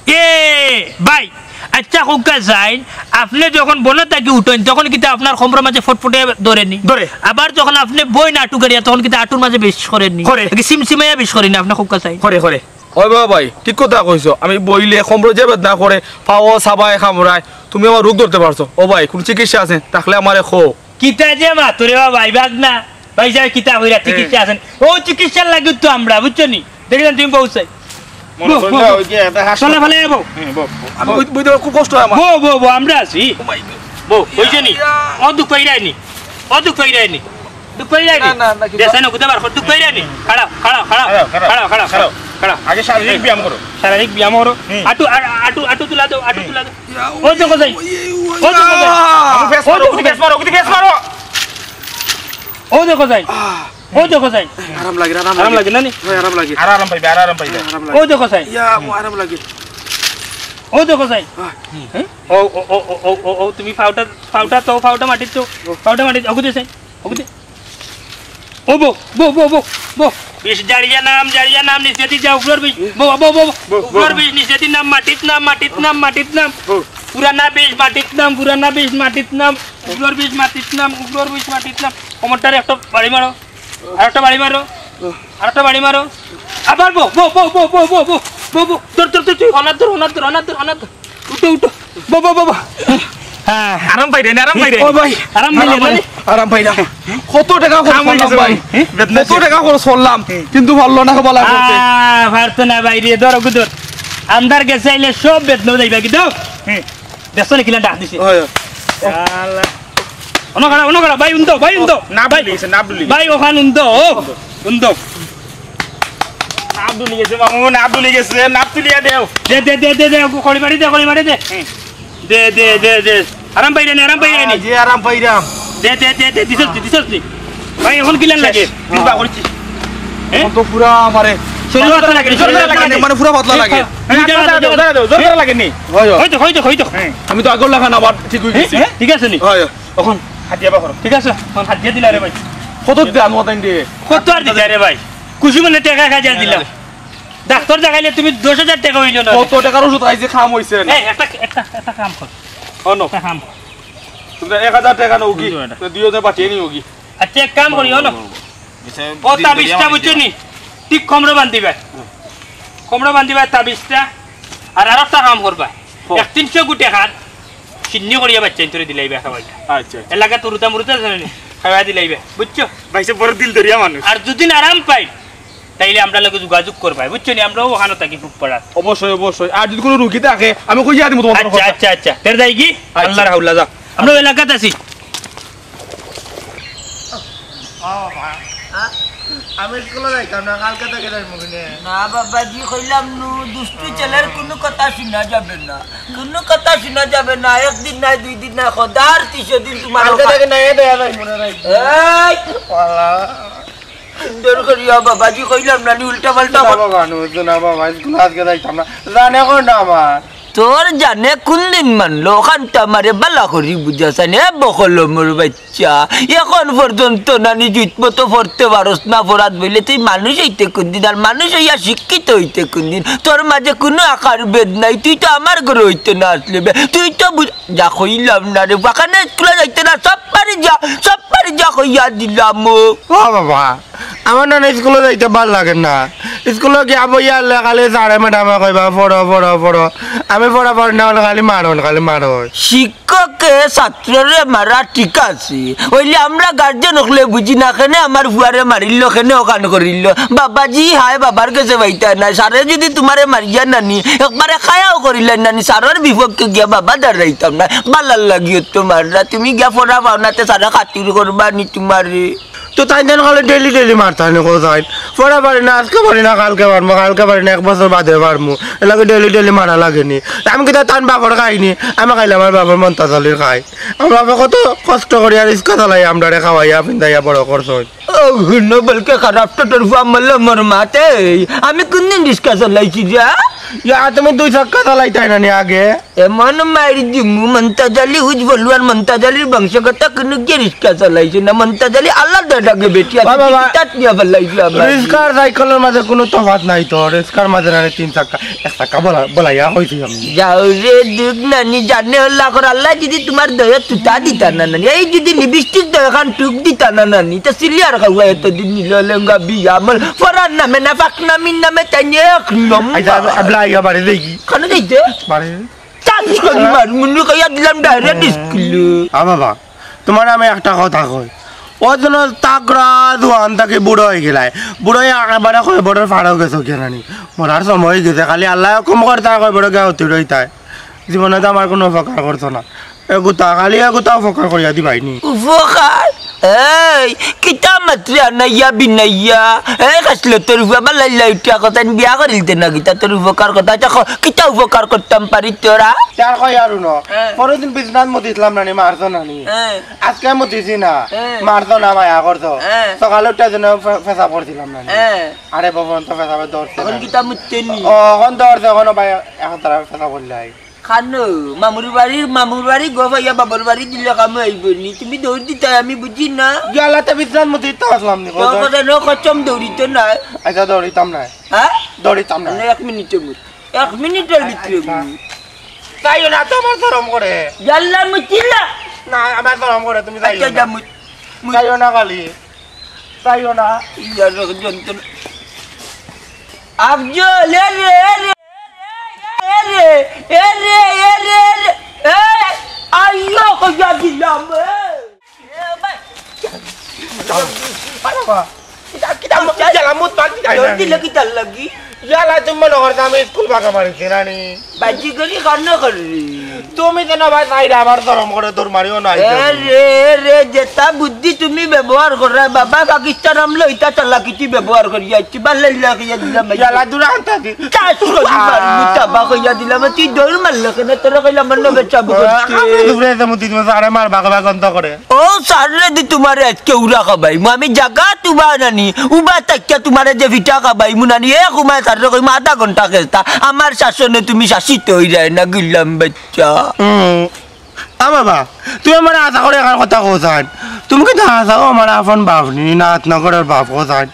এ, ভাই, আচ্ছা, কউক্কা চাইন, আপনে যখন বনো থাকি উঠইন, তখন কিতা আপনার কমরর মাঝে ফটফটে ধরে নি? ধরে। আবার যখন আপনে বইন আটু গাড়িয়া, তখন কিতা আটুর মাঝে বিষ করে নি? করে। কি সিমসিমাইয়া বিষ করে নি, আপনে কউক্কা চাইন? করে, করে। ওই বাবা ভাই, ঠিক কথা কইছো। আমি বইলে কমরো যে বেদনা করে, পাও সাবায় কামড়ায়, তুমি আমার রোগ ধরতে পারছো। ও ভাই, কোনো চিকিৎসা আছে? থাকলে আমারে কও। কিতা যে মাতো রে বাবা, ভাই বাগনা। ভাই সাহেব, কিতা কইরা চিকিৎসা আছেন? ও চিকিৎসার লাগি তো আমরা, বুঝছো নি? দেখলেন তুমি বউ চাই। মনে বউ, করলে বউ, ওই যে একটা হাসপাতাল। চলে ফেলে যাবো। হুম, বউ, বউ। আমি বউ, বউ, বউ, খুব কষ্ট হয় আমার। বউ, বউ, বউ, আমরা আছি। Oh my God। বউ, হইছে নি? ইয়া। ও দুঃখ পাইরায় নি। ও দুঃখ পাইরায় নি। দুঃখ পাইরায় নি। না, না, না, কিছু দেশে না, কোথায় বার কর, দুঃখ পাইরায় নি। খাড়াও, খাড়াও, খাড়াও। খাড়াও, খাড়াও, খাড়াও, খাড়াও। খাড়াও। খাড়া। আগে শারীরিক ব্যায়াম করো। শারীরিক ব্যায়াম করো। হুম। আটু, আ-, আটু, আটু তুলা দেও, আটু তুলা দেও। ওই দেখো যাই। ওই দেখো যাই। আ, ও, ও, ও, ফেস মারো, ও, ওকে ফেস মারো, ওকে ফেস মারো। ও দেখো যাই। ও দেখো যাই। আরাম লাগে, আরাম আরাম লাগে। লাগে না নি? ভাই, আরাম লাগে। আর আরাম পাইবে, আর আরাম পাইবে। আরাম লাগে। ও দেখো যাই। ইয়া, ও আরাম লাগে। ও দেখো যাই। আহ। হ্যাঁ? ও, ও, ও, তুমি ফাউটা, ফাউটা তো, ফাউটা মাটিত তো, ফাউটা মাটিত, ওগুতে চাই, ওগুতে। ও বো, বো, বো, বো, বো। বিষ জারিয়া নাম, জারিয়া নাম, নিচেদি যা, উগ্রর বিষ। বো, বো, বো, বো। বো, বো। উগ্রর বিষ, নিচেদি নাম, মাটিত নাম, মাটিত নাম, মাটিত নাম। বো। পুরানা বিষ, মাটিত নাম, পুরানা বিষ, মাটিত নাম। উগ্রর বিষ, মাটিত নাম, উগ্রর বিষ, মাটিত নাম। কোমরটারে একটা বাড়ি মারো। আর একটা বাড়ি মারো। আর একটা বাড়ি মারো। আবার বো, বো, বো। ধর, ধর, ধর, তুই হনাত ধর, হনাত ধর, হনাত ধর, হনাত ধর। উঠো, উঠো। বো, বো, বো, বো। হ্যাঁ। আরাম পাইরে না, আরাম পাইরে। ও ভাই, আরাম পাইরে আরাম না? পাইরে, আরাম পাইরাম। কত টাকা খরচ আরাম করলাম পাইছে ভাই? ভাই। কত টাকা খরচ করলাম, কিন্তু ভালো না, ভালো করতে। আহ, পারতো না ভাই রে, ধরো, ধর। আন্দার গেছে আইলে সব বেতন যাইবা কি দাও? হুম। দেখছো নি কিলা ডাক দিছে? হয়, হয়। আল্লাহ। অনো খাড়া, অনো খাড়া, ভাই উন্দো, ভাই উন্দো। নাপ ভাই, ভুলি গেছে, নাপ ভুলি গেছে। ভাই ওখান উন্দো, ও, উন্দো। নাপ ভুলি গেছে মামু, নাপ ভুলি গেছে, নাপ তুলিয়া দেও। দে, দে, দে, দে, দে, খড়ি মারি দে, খড়ি মারি দে। হুম। দে, দে, দে, দে। আরাম পাইরে নি, আরাম পাইরে নি। আহ, যে আরাম পাইরাম। দে, দে, দে, দে, দিছস নি, দিছস নি। ভাই, এখন কিলান লাগে? শেষ। দুইবার করছি। হ্যাঁ? এখন তো পুরা আমারে শরীর পাতলা লাগে, শরীর পাতলা লাগে। মানে পুরা পাতলা লাগে। হ্যাঁ, দুইটা জোর করে দাও, জোর করে দাও, জোর করে লাগে নি। হয়, হয়। হয়তো, হয়তো, হয়তো। হ্যাঁ। আমি তো আগর লাখান আবার ঠিক হয়ে গেছি। হ্যাঁ? ঠিক আছে নি? হয়, হয়। এখন হাত দিয়া বা করো। ঠিক আছে, এখন হাত দিয়া দিলা রে ভাই। কত দাম কত ইন্ডে? কত আর দিলা রে ভাই? খুশি মনে টাকা এক হাজার দিলাম। ডাক্তার দেখাইলে তুমি দশ হাজার টাকা হইল না। কত টাকার ওষুধ খাইছে, কাম হইছে না। এই, একটা, একটা, একটা কাম কর। অনো। একটা কাম কর। তুমি এক হাজার টাকা নেও কি? দুইশো টাকা। তো দুইশো টাকা পাঠিয়ে নিও কি? আচ্ছা, এক কাম করি, অনো। ও তাবিজটা বুঝছো নি? ঠিক কোমরো বান্ধিবা। কোমরো বান্ধিবা তাবিজটা। আর আরো একটা কাম করবা। ও। এক তিনশো গুটি খার সিন্নি করিয়া বাচ্চা তোরে দিলাইবা খাওয়াইয়া। আচ্ছা, আচ্ছা। এলাকা তুরুতা মুরুতা আছে না নি? খাওয়াই দিলাইবা। বুঝছো? ভাইসে বড় দিল দরিয়া মানুষ। আর যদি আরাম পাই, তাইলে আমরা লগে যোগাযোগ করবা। বুঝছো নি? আমরাও ওখানো থাকি ফুকপাড়াত। অবশ্যই, অবশ্যই। আর যদি কোনো রুগী থাকে, আমি কইয়া দিমু তোমার আচ্ছা, কথা। আচ্ছা, আচ্ছা। তের যাই কি? আচ্ছা। আল্লাহর হাওলা যা। আমরা এলাকাত আছি। ও বাবা। হ্যাঁ? আমি স্কুলে যাইতাম না, কালকে থেকে যাইমু কিনে। না বাবাজি, কইলাম নু, দুষ্টু ছেলের কোনো কথা শোনা যাবে না, কোনো কথা শোনা যাবে না। একদিন নাই, দুই দিন নাই, খোদার তিনশো দিন তোমার কালকে ওখানে। থেকে নাই, এ দেয়া যাইমু না, যাই। এই! বালা। সুন্দর করিয়া বাবাজি কইলাম না নি, উল্টা পাল্টা না কথা। বাবা, নু, না বাবা, স্কুলে আজকে যাইতাম না। জানে কোন না আমার? তোর জানে কোন দিন মানলো? ওখান তো আমারে বালা করি বুঝাস নে, বকলমর বাচ্চা। এখন পর্যন্ত নানি জুত মতো পড়তে পারস না, পড়াত বইলে তুই মানুষ হইতে কোন দিন? আর মানুষ হইয়া শিক্ষিত হইতে কোন দিন? তোর মাঝে কোনো আকার ভেদ নাই, তুই তো আমার ঘরে হইতে না আসলে বে। তুই তো বুঝ-, যা কইলাম না রে, বাখানে স্কুলে যাইতে না, সব পারি যা, সব পারি যা কইয়া দিলাম ও। ও বাবা, আমার না স্কুলে যাইতে ভালা লাগে না। স্কুলে গিয়া বইয়া আলে খালি স্যারে ম্যাডামে কইবা, "পড়ো, পড়ো, পড়ো।" আমি পড়া পারি না, খালি মারন, খালি মারন। শিক্ষকে ছাত্ররে মারা ঠিক আছে, অইলে আমরা গার্জেন অকলে বুঝি না, কেনে আমার ফুয়ারে মারিল, কেনে ওখান করিল। বাবাজি হায় বাবার গেছে পাইতা না, স্যারে যদি তোমারে মারিয়া নানি, একবারে খায়াও করিলেন নানি, স্যারর বিপক্ষে গিয়া বাবা দাঁড়াইতাম না। বালার লাগিও তো মাররা, তুমি গিয়া পড়া পাও না, তে স্যারে খাতির করবা নি তোমারে? তো তাইন যেন খালি ডেইলি ডেইলি মারতা নি, কও তাইন। পড়া পারি না, আজকে পারি না, কালকে পারমু, কালকে পারি না, এক বছর বাদে পারমু। এর লাগি ডেইলি ডেইলি মারা লাগে নি। আমি কিতা তান বাপর খাই নি, আমি খাইলে আমার বাপর মন্তাজ আলির খাই। আমার বাপে কত কষ্ট করি আর রিক্সা চালাই, আমরারে খাওয়াইয়া, পিন্দাইয়া বড় করছইন। ও, হুনো, বলকে খারাপ তো তোর ফুয়া মল্ল মোর মাতে। আমি কোনদিন রিক্সা চালাইছি যা? ইয়া, তুমি দুই চাক্কা চালাইতায় না নি আগে? এমন মাইর দিমু, মন্তাজ আলী উজ বলু আর মন্তাজ আলীর বংশগত কোনো গিয়ে রিক্সা চালাইছে না। মন্তাজ আলী আলাদা ডাকে বেটি আছে, বাবা, বাবা। কিতাত নিয়া ফেলাইছে আমার। রিক্সার সাইকেলের মাঝে কোনো তফাৎ নাই তো। রিক্সার মাঝে না তিন চাক্কা, এক চাক্কা বলা, বলাইয়া কইছি আমি। যাও রে দুখ নানি, জানে হল্লা কর, আল্লাহ যদি তোমার দয়া তুতা দিতা না নানি, এই যদি লিপস্টিক দয়া খান টুক দিতা না নানি, তো সিলিয়ার খাওয়া এতদিন নিল লেঙ্গা বিয়া আমল, ফরার নামে না, ফাঁক নামির নামে, তাই নিয়ে এক নম্বর। আচ্ছা, আবলা আইয়া বাড়ি দেখি। খানো যাইতে? বাড়ি। চাচি করি মার, মুন্ডু কইয়া দিলাম ডাইরেক্ট স্কুলে। আ বাবা, তোমার আমি একটা কথা কই। ও যেন তাকরা জোয়ান থাকি বুড়ো হয়ে গেলায়। বুড়ো হয়ে একেবারে কয় বড় ফাড়ো গেছো কেন নি? মরার সময় হয়ে গেছে, খালি আল্লাহ কম করতে কয় বড় গা হতে রইতায়। জীবনে তো আমার কোনো উপকার করছো না। এগুতা, খালি এগুতা উপকার করিয়া দিবাইনি। উপকার? এই, কিতা মাতরে আনাইয়া বিনাইয়া? এই খাসলতর ফুয়া বালাইল্লা উঠিয়া কথাইন বিয়া করিলতে না কিতা তোর উপকার কথা? আচ্ছা, ক-, কিতা উপকার করতাম পারি তোরা? তার কই আর হুনো। হ্যাঁ। পরদিন বিছনাত মুতিছিলাম নানি, মারছো নানি। হ্যাঁ। আজকে মুতিছি না, হ্যাঁ। মারছো না, মায়া করছো। হ্যাঁ। সকালে উঠে যেন ফে-, পেশাব করছিলাম নানি। হ্যাঁ। আরে বাবা, অন্ত পেশাবে ধরছে এখন নানি। কিতা মুততে নি? ও, এখন ধরছে, এখন ভাই, এখন তারা পেশাব করলাই। খানো, মামুর বাড়ির, মামুর বাড়ি গো ভাইয়া বাবার বাড়ি দিলে কামে আইব নি। তুমি দৌড় দিতায়, আমি বুঝি না। ইয়ালা, তে বিছনাত মুতিত আসলাম নি, তো কথা। কথা নো কচম দৌড়িত না। আচ্ছা, দৌড়িতাম না। হ্যাঁ? দৌড়িতাম না। না, এক মিনিটে মুত। এক মিনিটর ভিতরে আচ্ছা। মুত। যাইও না, তো আমার শরম করে। ইয়াল্লা মুতিলা। না, আমার শরম করে, তুমি যাইও আচ্ছা, না। যা মুত। মুত। যাইও না খালি। যাইও না। ইয়ার যন্ত্রণা। আফজল, এ রে, এ রে, এ রে, এ রে, এ রে, এ রে, এ, আইয়ো, কইয়া দিলাম, এ। এ, ভাই। আরে বাবা, কিতা, কিতা, কিতা, কিতা, মুত পান, কিতা, দৌড় দিলে কিতার লাগি? ইয়ালা, তুমি মনে করছো আমি স্কুল ফাঁকা মারিছি না নি? বাজি করি কান্না করি। তুমি যেন ভাই সাইডে আবার শরম করে দৌড় মারিও না, এ রে, এ রে, যেটা বুদ্ধি তুমি ব্যবহার করো, বাবা পাকিস্তান আমলো ইটা চালাকিটি ব্যবহার করি যাচ্ছি, বাল্লে লাগিয়ে দিলাম, ইয়ালা, দূরে আনতে দি। চাষ করি মারবি, তাবা কইয়া দিলাম, তুই দৌড় মারলে কেন? তোরা কইলাম, আমার নবে চাবু করতে। আমি দূরে যেমন দিদি মাছ আরে মার বাঘ বাঘ অন্ত করে। ও সাররে দি তোমারে আজকে উড়া খাবাইমু, আমি জাগাত উবা নানি, উবা থাকিয়া তোমারে যে ফিটা খাবাইমু নানি, এক উমায় সাররে কইমু আধা ঘন্টা খেলতা, আমার শাসনে তুমি শাসিত হই যায় না, গুলাম বাচ্চা। হুম। আ বাবা, তুমি আমার আশা করে এখান কথা কও চান, তুমি কিন্তু আশাও আমার আপন বাপ নি, না আত না করার বাপ কও চান।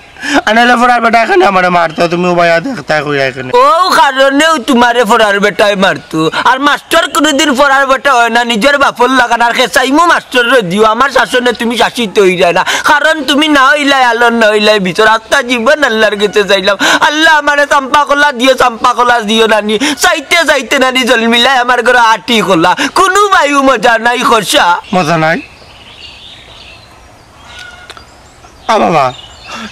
আনালে ফরার বেটা এখানে আমারে মারতো, তুমি উবাইয়া দেখতায় কইয়া এখানে। ও কারণেও তোমারে ফরার বেটায় মারতো। আর মাস্টার কোনোদিন ফরার বেটা হয় না, নিজের বাপর লাগান। আর খেসাইমু মাস্টাররে দিও, আমার শাসনে তুমি শাসিত হই যায় না। কারণ তুমি না হইলাই আলো, না হইলাই ভিতর। আত্মা জীবন আল্লাহর গেছে চাইলাম। আল্লাহ আমারে চাম্পা কলা দিও, চাম্পা কলা দিও নানি। চাইতে চাইতে নানি জন্মিলাই আমার ঘরে আটি কলা। কোনো বায়ু মজা নাই খসা। মজা নাই? আ বাবা,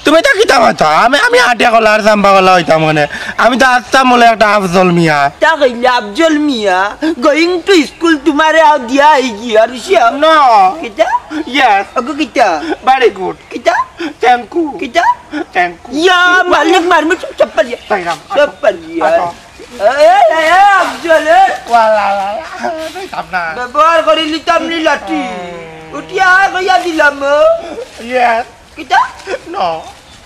তুমি তা কিতা মাতা? আমি, আমি আটিয়া কলা আর চাম্পা কলা হইতাম মানে। আমি তো আসতাম বলে একটা আফজল মিয়া। তা কইলে আফজল মিয়া, going to school তোমারে আও দিয়া আইগি আর শিয়া। No. কিতা? Yes. ওগো কিতা? Very good. কিতা? Thank you. কিতা? Thank you. ইয়া, মালিক মারমু চপ্পল ইয়া। তাই না? চপ্পল ইয়া। আচ্ছা। এ, এ, এ, আফজল, এ। ওয়ালা, ওয়ালা। এই সামনা। ব্যবহার করি লিতাম নি লাঠি। উঠিয়া আয় কইয়া দিলাম, ও। Yes. কিতা? No.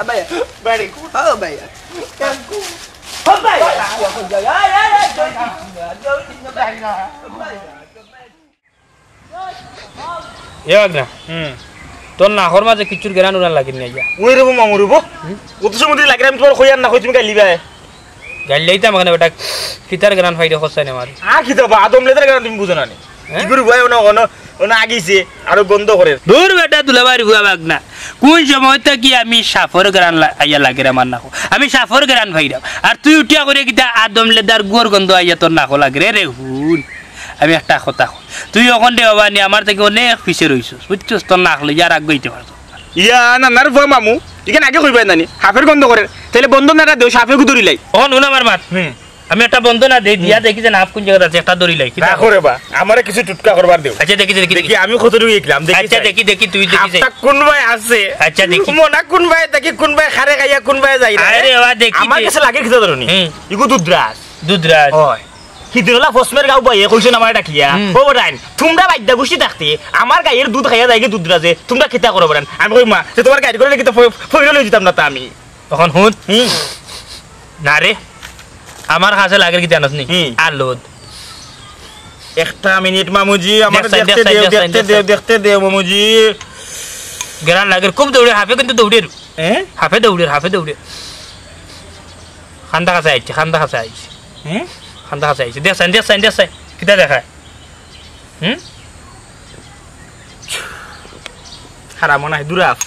আ ভাই। Very good. ও ভাই। Thank you. ও ভাই। এ, এ, এ, জলদি। জলদি। এ বাগনা, হুম। তোর নাকর মাঝে কিচ্ছুর গেরান উড়ান লাগির নাই গিয়া। ওই রে বো মামু রে বো। হুম? অত সময় ধরি লাগির, আমি তোমার কইয়ার না কই তুমি গাইলিবায়। গাইলাইতাম কেনে বেটা, কিতার গেরান ফাইরে খসাই না মারি। আ, কিতা বা, আদম লেদার গেরান তুমি বুঝো না নি? হ্যাঁ? কি করি বুয়া ওনা, ওনা, ওনা আগিছে, আরো গন্ধ করে। দূর বেটা, দুলাভাইর বুয়া বাগনা। কোন সময় থাকি আমি সাফর গেরান লা-, আইয়া লাগের আমার নাকো? আমি সাফর গেরান ফাইরাম। আর তুই উঠিয়া করে কিতা আদম লেদার গুয়ার গন্ধ আইয়া তোর নাকো লাগের রে হুন। আমি একটা কথা কই, তুই অখন দে বাবা নি আমার থাকি অনেক পিছে রইছস, বুঝছস? তোর নাক লইয়া আর আগুয়াইতে পারছস না। ইয়া, না, না রে বুয়া মামু, ইখান আগে কইবায় না নি, হাফের গন্ধ করে, তাইলে বন্ধ না দেও, সাফে গুদুরি লাই। অখন হুন আমার মাত। হুম। আমি একটা বন্ধ না দেই, দিয়া হুম। দেখি যে নাফ কোন জাগাত আছে, একটা ধরি লাই। কিতা? রাখো রে বা, আমারে কিছু টুটকা করবার দেও। আচ্ছা, দেখি, দেখি, দেখি। দেখি, আমি কতটুকু ইকলাম, দেখি হাফটা চাই। দেখি, দেখি, তুই দেখি চাই। হাফটা কোন বায় আছে? আচ্ছা, দেখি। মনা কোন বায় থাকি, কোন বায় খারে খাইয়া, কোন বায় যাই রে? আরে বাবা, দেখি আমার দে। কাছে লাগে কিতা ধরনি? হুম। ইগু দুধরাজ। দুধরাজ। হয়। হিদিনলা ফসমের গাঁও বইয়ে কইছে না আমারে ডাকিয়া। হুম। ও বেটাইন, তোমরা বাইদ্যা গুষ্টি থাকতে আমার গাইর দুধ খাইয়া যায়গি দুধরাজে, তোমরা কিতা করো বেটাইন? আমি কই, "মা, তে তোমার গাইর করে দেখি তো ফ-, ফইরা লই দিতাম না তো আমি।" অখন হুন। হুম। না রে, আমার কাছে লাগের কিতা জানোস নি? হুম। আর লোদ। একটা মিনিট মামুজি, আমার দেখ সাইন, দেখতে দেখ সাইন, দেও, দেখ সাইন, দেখতে দেখ দেও, সাইন। দেখতে দেও মামুজি। গেরান লাগের, খুব দৌড়ে, হাফে কিন্তু দৌড়ের। হ্যাঁ? হাফে দৌড়ের, হাফে দৌড়ের। খান্দা কাছে আইছে, খান্দা কাছে আইছে। হ্যাঁ? খান্দা কাছে আইছে। দেখ সাইন, দেখ সাইন, দেখ সাইন। কিতা দেখায়? হুম? হারা মনে হয় দুরাফ।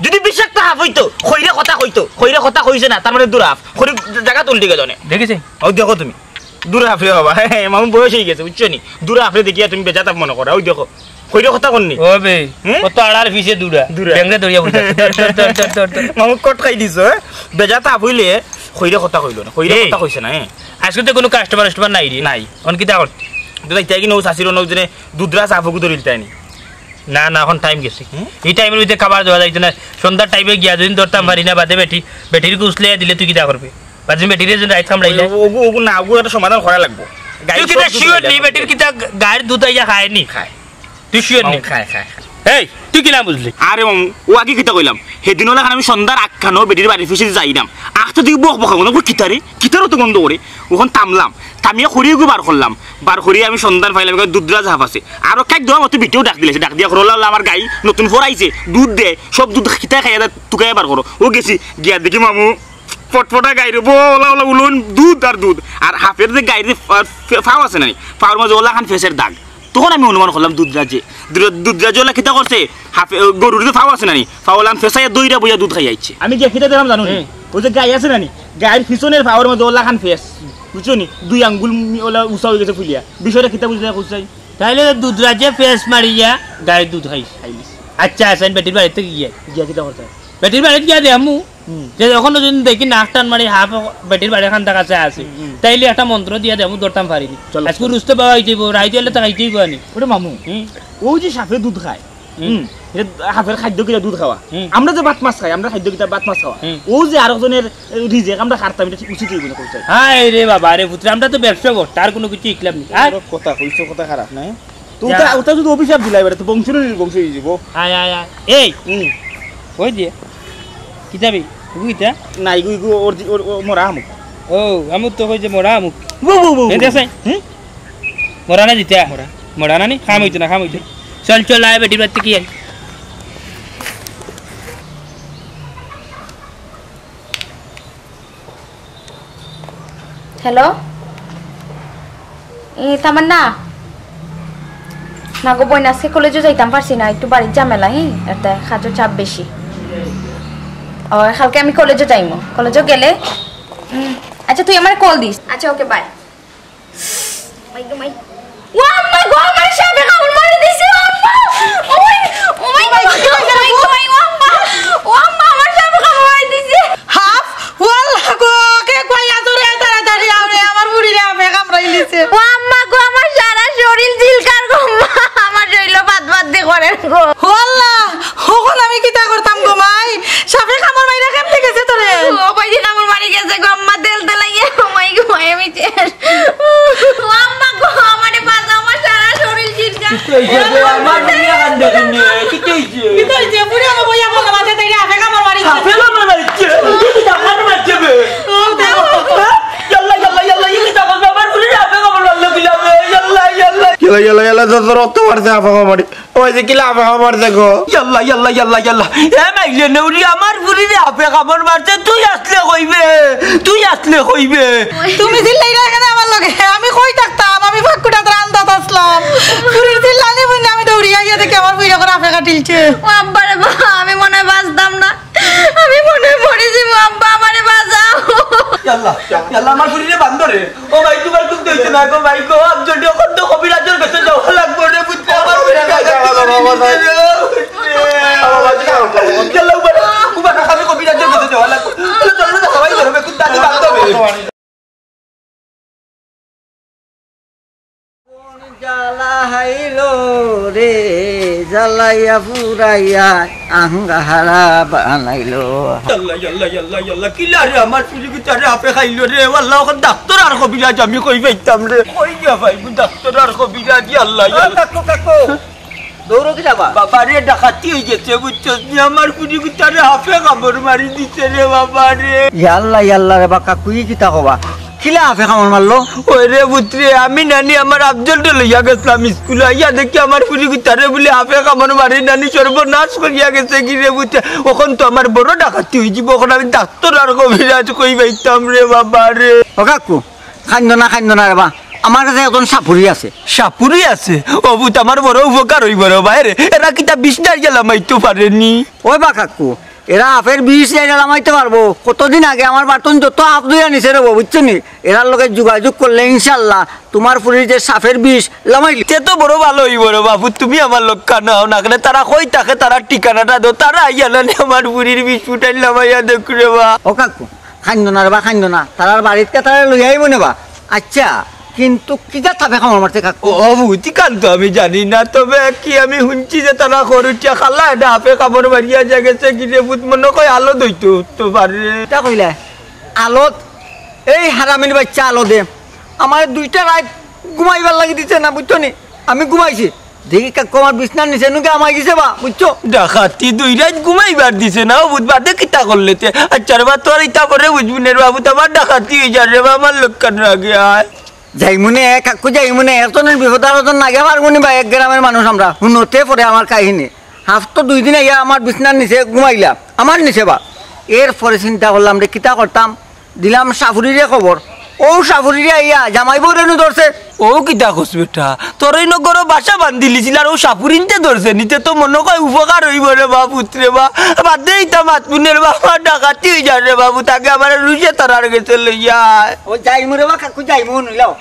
যদি বিষাক্ত হাফ হইতো, খইরে কথা কইতো, খইরে কথা কইছে না, তার মানে দুরাফ। খইরে জায়গা তুলতে গেল নে। দেখেছি? ও দেখো তুমি। দুরাফ রে বাবা। হ্যাঁ, হ্যাঁ, মামু বয়স হয়ে গেছে, বুঝছো নি? দুরাফ রে দেখিয়া তুমি বেজাত মনে করো। ওই দেখো। খইরে কথা কননি? ও বে, হুম? ও তো আড়ার পিছে দুরা। দুরা। ব্যাংরে দৌড়িয়া বলতে। ধর, ধর, ধর, ধর, ধর। মামু কট খাই দিছো, হ্যাঁ? বেজাত হইলে খইরে কথা কইলো না। খইরে এই, কথা কইছে না, হ্যাঁ? আজকে তো কোনো কাস্টমার, কাস্টমার নাই রে। নাই। অন কিতা করতে? কিন্তু তাই কি নৌ শাশির নৌ জনে দুধরা সাফুকু ধরিল তাই নি? না, না, এখন টাইম গেছে। হুম? এই টাইমর ভিতরে খাবার দেওয়া যাইতো না। সন্ধ্যার টাইমে গিয়া যদি ধরতাম পারি না, বাদে বেটি, বেটির গুছলে দিলে তুই কিতা করবে? বাদে বেটিরে যদি রাইত কামড়াইলে? ওগু, ওগু না, ওগু একটা সমাধান করা লাগবো। গাই তুই কিতা সব দুধ শিওর খাই নি? যাবো। বেটির কিতা গাইর দুধ আইয়া খায় নি? খায়। তুই শিওর নি? খায়, খায়, খায়। এই, তুই কিলা বুঝলি? আরে মামু, ও আগে কিতা কইলাম? সেদিন ওলা আমি সন্ধ্যার আগ খানো বেটির বাড়ির পিছে যাইলাম। আখতে দেখি বক বক, মনে করি কিতারে? কিতারও তো গন্ধ করে। ওখান থামলাম। থামিয়া খড়ি এগু বার করলাম। বার করি আমি সন্ধান পাইলাম, এখানে দুধরা জাহাফ আছে। আরো কাক দেওয়া মতো বেটিও ডাক দিলে, ডাক দিয়া করো, "ওলা, ওলা, আমার গাই নতুন ফরাইছে, দুধ দে, সব দুধ কিতায় খাইয়া দে, তুকাইয়া বার করো।" ও গেছি, গিয়া দেখি মামু, ফটফটা গাইরে, বো, ওলা, ওলা, উলন, দুধ আর দুধ। আর হাফের যে গাইরে ফা-, ফা-, ফাও আছে না নি, ফাওর মাঝে ওলা খান ফেসের দাগ। তখন আমি অনুমান করলাম দুধরাজে, দুধ-, দুধরাজে ওলা কিতা করছে, হাফে, গরুর যে ফাও আছে না নি, ফাও ওলা ফেসাইয়া দইরা বইয়া দুধ খাইয়া আইছে। আমি গিয়া কিতা দিলাম জানো নি? হুম। ওই যে গাই আছে না নি, গাইর পিছনের ফাওর মধ্যে ওলা খান ফেস, বুঝছো নি? দুই আঙ্গুল মি-, ওলা উঁচা হয়ে গেছে ফুলিয়া। বিষয়টা কিতা বুঝলে, বুঝছাই? তাইলে তো দুধরাজে ফেস মারিয়া গাইর দুধ খাইছে। খাইলিছে। আচ্ছা, আচ্ছা, আমি বেটির বাড়িতে গিয়া। গিয়া কিতা করতে? বেটির বাড়িতে গিয়া দে আমু। হুম। যে যখন যদি দেখি নাক টান মারি হাফ বেটির বাড়ি খান কাছে আছে, হুম, হুম। তাইলে একটা মন্ত্র দিয়া দেবো, ধরতাম পারিনি। চলো। আজকে রুস্তে বাবা হইতে হইব, রাইতে হইলে তো খাইতে হইব আনি। ওরে মামু, হুম। ও যে সাপে দুধ খায়, হুম। হুম, এটা হাফের খাদ্য কিনা দুধ খাওয়া। হুম। আমরা যে ভাত মাছ খাই, আমরা খাদ্য কিতা ভাত মাছ খাওয়া। হুম। ও যে আরো জনের রিজেক আমরা খারতাম, এটা ঠিক উচিত হইব না, কইছে। হায় রে বাবা রে পুত্র, আমরা তো ব্যবসা করতে, আর কোনো কিছু ইকলাম নেই। আর বড় কথা কইছো, কথা খারাপ নাই। তো যা। ওটা, ওটা যদি অভিশাপ দিলাই, এবারে তো বংশ নিয়ে বংশ হয়ে যাবো। আয়, আয়, আয়। এই, হুম। ওই যে, কিতাবি, ইগু কিতা? না, ইগু, ইগু ওর জি-, ওর, ওর মরা আমুক। ও, আমুক তো কই যে মরা আমুক। বউ, বউ, বউ, এ বউ। দেখ সাই। হুম? মরা না জিতা? মরা। মরা না নি? খাম হইতো না, খাম হইতো। চল, চল, আয় বেটি বাড়িতে কি আয়? হ্যালো, এ, তামান্না। না গো বইন, আজকে কলেজে যাইতাম পারছি না, একটু বাড়ির ঝামেলা, হি, এতে কাজের চাপ বেশি। ও, কালকে আমি কলেজে যাইমু, কলেজে গেলে, উম, আচ্ছা, তুই আমার কল দিস। আচ্ছা, ওকে, বাই। মাই গো, মাই। ও আম্মা গো, আমার সাপে কামড় মারি দিছে, ও আম্মা। ও মাই, ও মাই গো, ও মাই গো, মাই, ও আম্মা। ও আম্মা, আমার সাপে কামড় মারি দিছে। হাফ, ও আল্লাহ গো, কে কই আছো রে, তাড়াতাড়ি আও রে, আমার বুড়িরে সাপে কামড়াই দিছে। ও আম্মা গো, আমার সারা শরীর ঝিলকার গো, আম্মা, আমার শরীর বাদ বাদ দি করে গো। ও আল্লাহ, অখন আমি কিতা করতাম গো মাই? সাপে কামড় মাইরা কেমনে গেছে তোরে? ও কয়দিন কামড় মারি গেছে গো আম্মা, তেল তেলাইয়া। ও মাই গো, মাই আমি শেষ। ও আম্মা গো, আমারে বাঁচাও, আমার সারা শরীর ঝিলকা। কিতা হইছে গো? আমার দুনিয়া কান্দে কেনে? কিতা হইছে? কিতা হইছে? বুড়ি আমার বইয়া বলো, মাঝে তাইরে সাপে কামড় মারি। সাপে কামড় মারিছে? কিতা কামড় মারছে বে? ও, দেখো। হ্যাঁ? ইয়াল্লা, ইয়াল্লা, ইয়াল্লা, ই কিতা করবে? আমার বুড়িরে সাপে কামড় মারলো কিলা বে? ইয়াল্লা, ইয়াল্লা। ইয়াল্লা, ইয়াল্লা, ইয়াল্লা, যত রক্ত মারছে, সাপে কামড় মারি। ওই যে কিলা সাপে কামড় মারছে গো। ইয়াল্লা, ইয়াল্লা, ইয়াল্লা, ইয়াল্লা। এ মাইলে নেউরি, আমার বুড়িরে সাপে কামড় মারছে, তুই আসলে কইবে, তুই আসলে কইবে। তুমি চিল্লাইরা কেনে আমার লগে? আমি কই থাকতাম? আমি ফাক্কুটা রান্দাত আসলাম। বুড়ির চিল্লানি বুঝলে আমি দৌড়িয়া গিয়া দেখি আমার বুড়িরে করে সাপে কাটিলছে। ও আব্বা রে বা, আমি মনে হয় বাঁচতাম না, আমি মনে হয় মরে যাবো। আব্বা, আমারে বাঁচাও। ইয়াল্লা, ইয়াল্লা, আমার বুড়িরে বান্ধরে। ও ভাই, তোমার খুব দইছে না গো ভাই গো, আফজল রে, অখন তো কবিরাজর কাছে যাওয়া লাগবো রে, বুঝতে আমার কবিরাজ কাছে যাওয়া লাগবো, বাবা, বাবা। চলো, উবার, উবার, আমি কবিরাজর কাছে যাওয়া লাগবো। চলো, চলো, সবাই ধরবে, খুব দাঁড়িয়ে বাঁধতে হবে। কোন জ্বালা হাইলো রে, জ্বালাইয়া পুরাইয়া আঙ্গাহারা বানাইলো। ইয়াল্লা, ইয়াল্লা, ইয়াল্লা, ইয়াল্লা, কিলা রে আমার ফুরি গুতারে সাপে খাইলো রে, আল্লাহ, অখন ডাক্তর আর কবিরাজ আমি কই পাইতাম রে, কই গিয়া পাইমু ডাক্তর আর কবিরাজ, ইয়াল্লা, ও ইয়াল্লা। কাকু, কাকু, দৌড়ো কি যাবা? বাবা রে, ডাকাতি হয়ে গেছে, বুঝছস নি? আমার ফুরি গুতারে সাপে কামড় মারি দিছে রে, বাবা রে। ইয়াল্লা, ইয়াল্লা রে বা কাকু, ই কিতা কবা? কিলা সাপে কামড় মারলো? ওই রে পুত্রে, আমি নানি আমার আফজলরে লইয়া গেছিলাম স্কুলে, আইয়া দেখি আমার ফুরি গুতারে বুলে সাপে কামড় মারি নানি সর্বনাশ করিয়া গেছে গি রে পুত্রে। অখন তো আমার বড় ডাকাতি হয়ে যাবো, অখন আমি ডাক্তর আর কবিরাজ কই পাইতাম রে বাবা রে। ও কাকু, কান্দো না, কান্দো না রে বা, আমার কাছে একজন সাপুরি আছে। সাপুরি আছে? ও পুত, আমার বড় উপকার হইব রে ভাই রে, এরা কিতা বিষ ডাইয়া লামাইতে পারেনি? ওই বা কাকু, এরা সাপের বিষ ডাইয়া লামাইতে পারবো। কতদিন আগে আমার বাড়িত যত সাপ ধইরা নিছে রে বা, বুঝছো নি? এরার লগে যোগাযোগ করলে ইনশাল্লাহ তোমার ফুরির যে সাপের বিষ লামাইল। তে তো বড় ভালো হইব রে বাবু, তুমি আমার লগে কানো আও না কেনে? তারা কই থাকে, তারার ঠিকানাটা দেও, তারা আইয়া নানি আমার ফুরির বিষ ফুটাইল লামাইয়া দেউক রে বা। ও কাকু, কান্দো না রে বা, কান্দো না, তারার বাড়িত কে তারা লইয়া আইবো নে বা। আচ্ছা, কিন্তু কিতা তাপে কামড় মারছে কাকু? ও, অবুতি কান তো আমি জানি না, তবে কি আমি হুনছি যে তারা খরুটিয়া খালা এটা আপে কামড় মারিয়া যা গেছে, কি রে ভূত মনে কয় আলো দইতো তো পারে। কিতা কইলা? আলোত, এই হারামির বাচ্চা আলো দে। আমার দুইটা রাইত ঘুমাইবার লাগি দিছে না, বুঝছো নি? আমি ঘুমাইছি। দেখি কাকু আমার বিছনার নিচে নুকে আমায় গেছে বা, বুঝছো? ডাকাতি দুই রাইত ঘুমাইবার দিছে না, ও বুধ বাদে কিতা করলে তে? আচ্ছা রে বা, তোর ইতা করে বুঝবি নে রে বাবু, তো আমার ডাকাতি হয়ে যার রে বা, আমার লোক কান আগে আয়। যাইমুনে, কাকু যাইমুনে, একজনের বিপদ আর একজন নাগে পারবো নি বা, এক গ্রামের মানুষ আমরা। হুনতে পরে আমার কাহিনী। হাফ তো দুই দিন আইয়া আমার বিছনার নিচে ঘুমাইলা, আমার নিচে বা। এর পরে চিন্তা করলাম রে, কিতা করতাম? দিলাম সাপুরিরে খবর। ও সাপুরিরে আইয়া জামাই বউরে নু ধরছে। ও কিতা কস বেটা, তোর ওই নগরো বাসা বান্ধিলিছিল আর ও সাপুরিনতে ধরছে, নিতে তো মনে কয় উপকার হইব রে বা পুত্রে বা। বাদে ইতা মাতমুনের বাবা ডাকাতি হয়ে যার রে বাবু, তাকে আবার রুশে তারার গেছে লইয়া আয়। ও যাইমু রে বা কাকু, যাইমু নিলাও।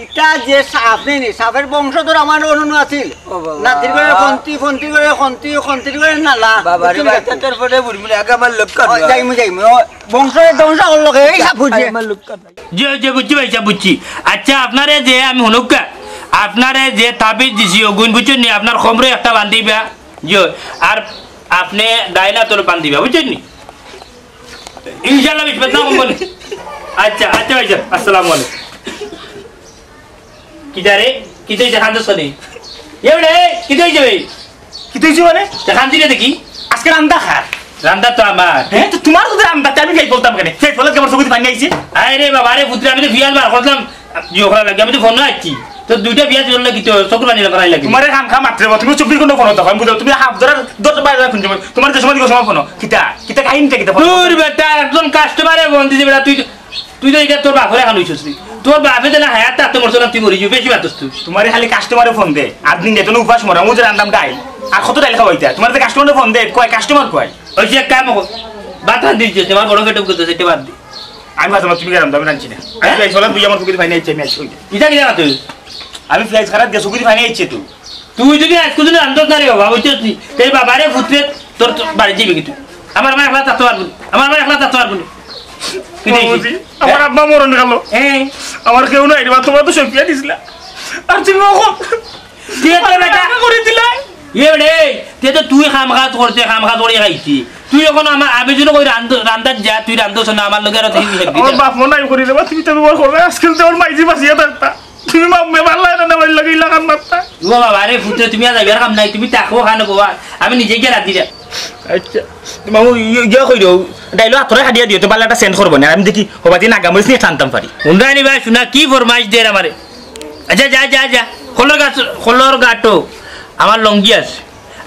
ইটা যে সাপ নেই নি, সাপের বংশধর আমার অনু আছিল। ও বাবা। নাতির ঘরে খন্তি, ফন্তির ঘরে খন্তি, খন্তির ঘরে নালা। বাবা রে বুঝলি বাবা, কাকু? তোর ফোনে বুড়ি বুড়ি আগে আমার লোক ও, কাটলো। যাইমু, যাইমু। ও, বংশ ধ্বংস করলো কে, এই সাপ বুঝে। আমার লোক কাটলো। জি, জি, বুঝছি ভাই সাহেব, বুঝছি। আচ্ছা, আপনারে যে আমি হুনুক্কা, আপনারে যে তাবিজ দিছি, অগুইন বুঝছেন নি, আপনার কমরে একটা বান্ধিবা। জি, আর আপনি ডাইনা তোর বান্ধিবা, বুঝছেন নি? ইনশাআল্লাহ, বিশ পাঁচ না কম বলে। আচ্ছা, আচ্ছা ভাই সাহেব, আসসালামু আলাইকুম। কিতা রে? কিতা হইছে? কান্দছ কেনে? এ বেটা, এই, কিতা হইছে বে? কিতা হইছে মানে? তে কান্দি রে দেখি। আজকে রান্দা কার? রান্দা তো আমার। হ্যাঁ, তো তোমার যদি রান্দা, তে আমি ফেল বলতাম কেনে? ফেল বললে আমার চোখে পানি আইছে? আরে বাবা রে, পুত্র, আমি তো বিয়াল বার করলাম। ইয়ে করা লাগে, আমি তো ফোন আছি। তো দুইটা বিয়াল জন্য কি তো চোখের পানি লাগাই লাগে? তোমারে খাম খাম মাত্রে, তুমি চব্বিশ ঘন্টা ফোন হতো, আমি বুঝলাম, তুমি হাফ ধরার দশ বার ফোন করো। তোমার যে সময় দিকে সময় ফোন, কিতা? কিতা কাহিনীটা কিতা? দূর বেটা, একজন কাস্টমারে ফোন দিছে বেটা, তুই তুই তো ইটা তোর বাপরে খান হইছস রে। তোর বাপে তো না হায়াত থাকতে মরছে না, তুই মরি যাবি, বেশি মাতস তুই। তোমারে খালি কাস্টমারে ফোন দে, আর দিন যেত না উপাস মরা, মুজে রান্দাম ডাইল। আর কত ডাইল খাওয়াইতা? তোমার যে কাস্টমারে ফোন দে, কয় কাস্টমার কয়? ওই যে এক কাম কর, ভাত রান্ধি দিছে, তোমার বড় পেটে বুকে তো সেটা বাদ দে। আমি ভাত আমার তুমি গেলাম, আমি রাঁধছি না। হ্যাঁ? আমি ফ্লাইট ফলাম, তুই আমার পুকুরে ফাইনে আইছে, আমি আইছি ওইটা। ইটা কিনা তুই? আমি ফ্লাইট খারাপ গেছে, পুকুরে ফাইনে আইছে তুই। তুই যদি আজকে যদি আনতে না রে বাবা, বুঝছস নি? এই বাবারে পুত্রে তোর, তোর বাড়ি যাবি কিন্তু। আমার মা একলা থাকতে পারবো না। আমার মা একলা থাকতে পারবো না। কি দেখি? বাবুজি, আমার হ্যাঁ? আব্বা মরণ গেল। হ্যাঁ। আমার কেউ নাই রে বা, তোমরা তো সব বিয়া দিছিলা। আর তুমি এখন কে তো বেটা? আমাকে করে দিলাই। এ বেটা, এই, তে তো তুই কাম কাজ করতে, কাম কাজ করে খাইছি। তুই এখন আমার, আমি যদি কই রান্ধ-, রান্ধাত যা, তুই রান্ধছ না, আমার লগে আর তুই কি খাবি? আমার বাপ মনে নাই করি রে বা, তুমি তো ব্যবহার করবে। আজকাল তো আমার মাইজি বাঁচিয়ে থাকতা। তুমি মা-, মে-, পারলা না, না, বাড়ির লগে ইলাকার মাত্তা। ও বাবা রে, পুত্র, তুমি আর যাইবার কাম নাই, তুমি থাকো ওখানে বাবা, আমি নিজে গিয়া রাঁধি যা। আচ্ছা, মামু, ইয়ে, ইয়ে কই রো, ডাইলো হাতরে হাদিয়া দিও, তো বালা একটা সেন্ড করবো না, আমি দেখি, হবা দিন আগা মরিস নিয়ে টানতাম পারি। উন্ডানি ভাই, শোনা, কি ফরমাইশ দের আমারে? আচ্ছা, যা, যা, যা, কলর গাছ, কলর গাটো, আমার লঙ্গি আছে,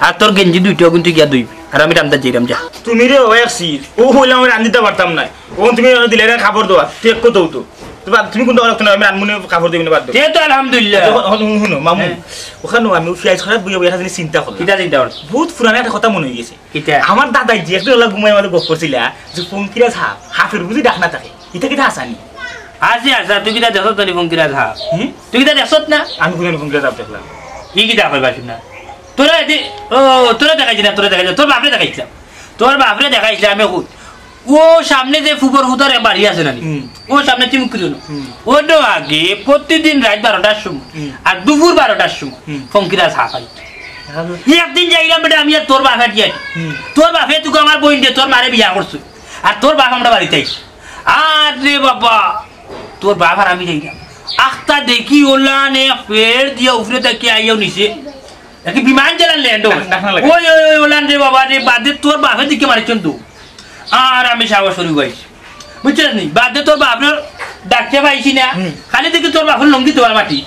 আর তোর গেঞ্জি দুইটা কিন্তু গিয়া ধুইবি, আর আমি রান্দাত যাইরাম, যা। তুমি রে, ও এক সির, ও হইলে আমি রান্ধিতে পারতাম না। ও তুমি দিলে রে কাপড় দেওয়া, তুই এক কথা তো। তো বাদ, তুমি কোনটা রাখতো না, আমি রানমুনে কাপড় দিবি না, বাদ দেও। তে তো আলহামদুলিল্লাহ। আচ্ছা, হ-, হ-, হুনো, মামু, হ্যাঁ। ওখানে আমি ফ্লাইট খারাপ বুঝে বইয়া থাকি চিন্তা করলাম। কিতা চিন্তা করছো? বহুত পুরানা একটা কথা মনে হয়ে গেছে। কিতা? আমার দাদাই যে একদিন ওলা ঘুমাই আমাদের গপ করছিলা, যে ফঙ্কিরা সাপ, হাফের বুঝি ডাক না থাকে। এটা কিতা আসানি? আছে, আছে, তুই কিতা দেখো তো নি ফঙ্কিরা সাপ? হুম? তুই কিতা দেখছত না? আমি কোনদিন ফঙ্কিরা সাপ দেখলাম? কি কিতা কইবা শুন না? তোরা এদি-, ও, তোরা দেখাইছি না, তোরা দেখাইছি না, তোর বাপরে দেখাইছিলাম। তোর বাপরে দেখাইছিলাম আমি খুব। ও সামনে যে ফুবর ফুতার এক বাড়ি আছে না নি? হুম। ও সামনে চিমুকুরি হলো। হুম। ও তো আগে প্রতিদিন রাত বারোটার সময় হুম। আর দুপুর বারোটার সময় হুম। ফঙ্কিরা সাপ আইতো। ভালো। একদিন যাইলাম বেটা আমি আর তোর বাপ হাঁটি আছি। হুম। তোর বাপে তোকে আমার বইন দে, তোর মারে বিয়া করছে। আর তোর বাপ আমরা বাড়িতে আইছি। আর রে বাবা, তোর বাপ আর আমি যাইলাম। আখতা দেখি ওলানে ফের দিয়া উপরে তাকিয়ে আইয়াও নিছে। নাকি বিমান চালান ল্যান্ড ডাক-, ডাক না লাগে। ওই, ওই, ওই, ওলান রে বাবা রে, বাদে তোর বাপে দিকে মারিছন তো। আর আমি সাহস করি গাইছি। বুঝছস নি? বাদে তোর বাপরে ডাকতে পাইছি না। হুম। খালি দেখি তোর বাপর লঙ্গি তোয়ার মাটি।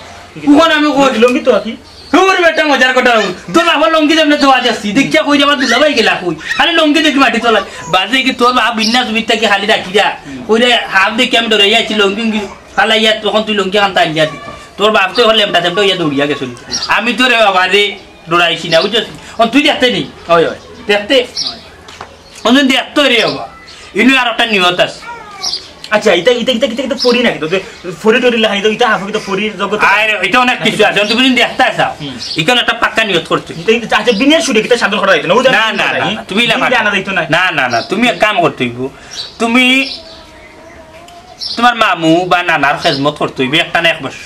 উখন আমি কই। লঙ্গি তো আছি। তোর বেটা মজার কথা হইব। তোর বাপর লঙ্গি যেমনে তোয়া যাচ্ছি। দেখিয়া কই আমার দুলাভাই গেলা কই। খালি লঙ্গি দেখি মাটি তোলা। বাদে কি তোর বাপ বিন্যাস বিদ্যা কি খালি ডাকি যা। হুম। কই রে হাফ দেখি আমি ডরে যাচ্ছি লঙ্গি উঙ্গি। ফালাইয়া তখন তুই লঙ্গি খান টানিয়া দি। তোর বাপ তো এখন লেমটা টেমটা হইয়া দৌড়িয়া গেছিল। আমি তো রে বাবা রে ডরাইছি না, বুঝছস? অন তুই দেখতে নি? হয়, হয়। দেখতে? অন তুই দেখতে রে বাবা। ইনু আর একটা নিয়ত আছে। আচ্ছা, এটা, এটা, এটা, এটা, এটা ফরি নাকি? তো যে ফরি টরি লাগাই তো, এটা হাফ, এটা ফরির জগৎ। আরে, এটা অনেক কিছু আছে। তুমি যদি দেখতে চাও, হুম। এখানে একটা পাক্কা নিয়ত করতে। এটা, এটা, আচ্ছা, বিনের সুরে কিতা সাধন করা যাইতো না? ওই যে না, না, না, না, তুমি ইলা বিন পারো। আনা যাইতো না। না, না, না, তুমি এক কাম করতে হইব। তুমি তোমার মামু বা নানার খেজমত করতে হইবে একটা না এক বছর।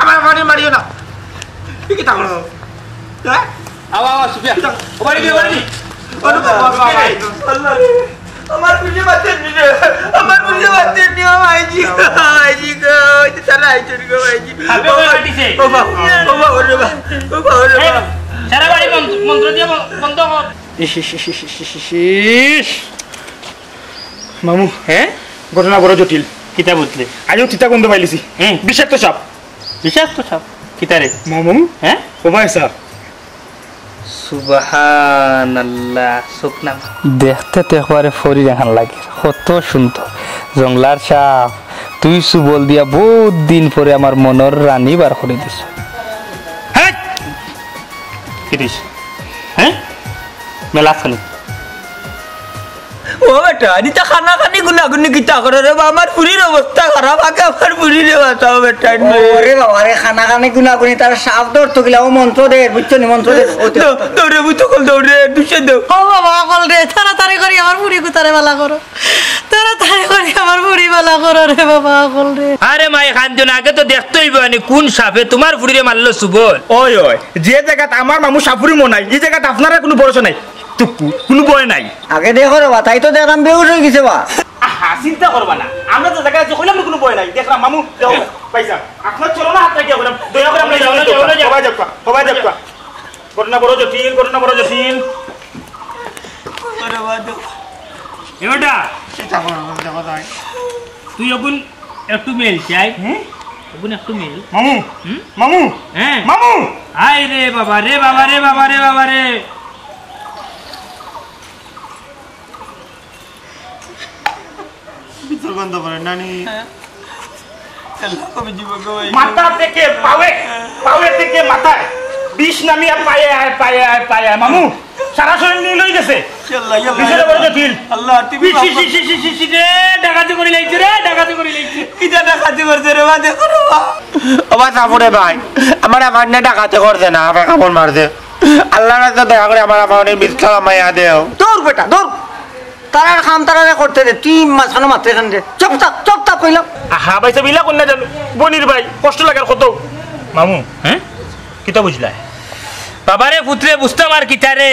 আমার ফুরি মারিও না। তুই কিতা করো? হ্যাঁ? আওয়া, আওয়া, সুফিয়া। ও বাড়ি দি, ও বাড়ি দি। ও বাবা, বাবা, আল্লাহ রে। আমার বুঝে বাঁচেন নি রে। আমার বুঝে বাঁচেন নি, ও ভাইজি। ও ভাইজি গো, ওই তো তারা আইছেন গো, ভাইজি। আপনি ওই বাড়িতে? ও বাবা, ও বাবা, ওরে বাবা। ও বাবা, ওরে এই, বাবা। সারা বাড়ি মন্ত্র, মন্ত্র দিয়ে বন-, বন্ধ কর। ইস, ইস, ইস। মামু, হ্যাঁ? ঘটনা বড় জটিল। কিতা বুঝলে? আজও তিতা গন্ধ পাইলিছি। হুম। বিষাক্ত সাপ। বিষাক্ত সাপ? কিতারে? মামু? হ্যাঁ? ও ভাই সাহেব। সুবহানাল্লাহ, চোখ নাম। দেখতে তো একবারে ফরির এখান লাগে, কত সুন্দর। জংলার সাপ, তুই সুবল দিয়া বহুত দিন পরে আমার মনর রানী বার করি দিস। হেই! কিরিস? হ্যাঁ? মেলাস কেনে? ও বেটা, ইতা কানাকানি গুনাগুনি কিতা করো রে বা? আমার ফুরির অবস্থা খারাপ, আগে আমার ফুরিরে বাঁচাও বেটা। ওরে বাবা রে, কানাকানি গুনাগুনি, তারা সাপ ধরতো গিলা, ও মন্ত্র দে, বুঝছো নি, মন্ত্র দে। দৌ-, দৌড়ে, ভূত অকল দৌড়ে, দুষে দৌ। ও বাবা অকল রে, তাড়াতাড়ি করি আমার ফুরি কুতারে বালা করো, তাড়াতাড়ি করি আমার ফুরি বালা করো রে বাবা অকল রে। আরে মাই, কান্দিও না, আগে তো দেখতে অইবো আনি কোন সাপে তুমার ফুরিরে মারলো সুবল। ওই, ওই, যে জাগাত আমার মামু সাপুরি মনাই, ই জাগাত আপনারার কুনু ভরসা নাই। তুপ্পু, কুনু ভয় নাই। আগে দেখো রে বা, তাই তো দেখলাম বেহুশ অই গেছে বা। আহা, চিন্তা করবা না, আমরা তো জাগাত আছি, কইলাম না কুনু ভয় নাই। দেখলাম মামু, যাও, পয়সা। আপনার চলো না, হাত রাখিয়া কইলাম, দয়া করে আমরা যাও না, যাও না, যাও না। সবাই যাও, সবাই যাও। ঘটনা বড় জটিল, ঘটনা বড় জটিল। এ বেটা, চিন্তা করো, দেখো তাই। তুই অখন একটু মেল চাই। হুম? অখন একটু মেল। মামু, হুম? মামু, হ্যাঁ। মামু। আয় রে বাবা রে, বাবা রে, বাবা রে, বাবা রে। ভিতর গন্ধ করে, নানি। হ্যাঁ। আল্লাহ, কবে জীবন গো ভাই। মাথা থেকে পায়ে, পায়ে থেকে মাথায়। বিষ নামিয়া পায়ে আয়, পায়ে আয়, পায়ে আয়। মামু, সারা শরীর নীল অই গেছে। ইয়াল্লা, ইয়াল্লা, বিষয়টা বড় ইয়াল্লা। জটিল। আল্লাহ, তুমি বিষ, বিষ, বাবা। বিষ, বিষ, বিষ, বিষ রে, ডাকাতি করি লাইছে রে, ডাকাতি করি লাইছে। কিতা ডাকাতি করছে রে বা, দেখো রে বা। ও বা, সাপুরে ভাই, আমার আমার না ডাকাতি করছে না, আমার কাপড় মারছে। আল্লাহর রাস্তায় দয়া করে আমার আমার মিথ্যা মায়া দেও। দৌড় বেটা, দৌড়। তারার কাম তারারে করতে দে, তুই মাঝখানো মাত্রে খান দে। চুপ থাক, চুপ থাক কইলাম। আহা, ভাই সাহেব, ইলা কইন না জানো। বনির ভাই, কষ্ট লাগার কত। মামু, হ্যাঁ? কিতা বুঝলা? বাবারে পুতরে বুঝতাম আর কিতা রে?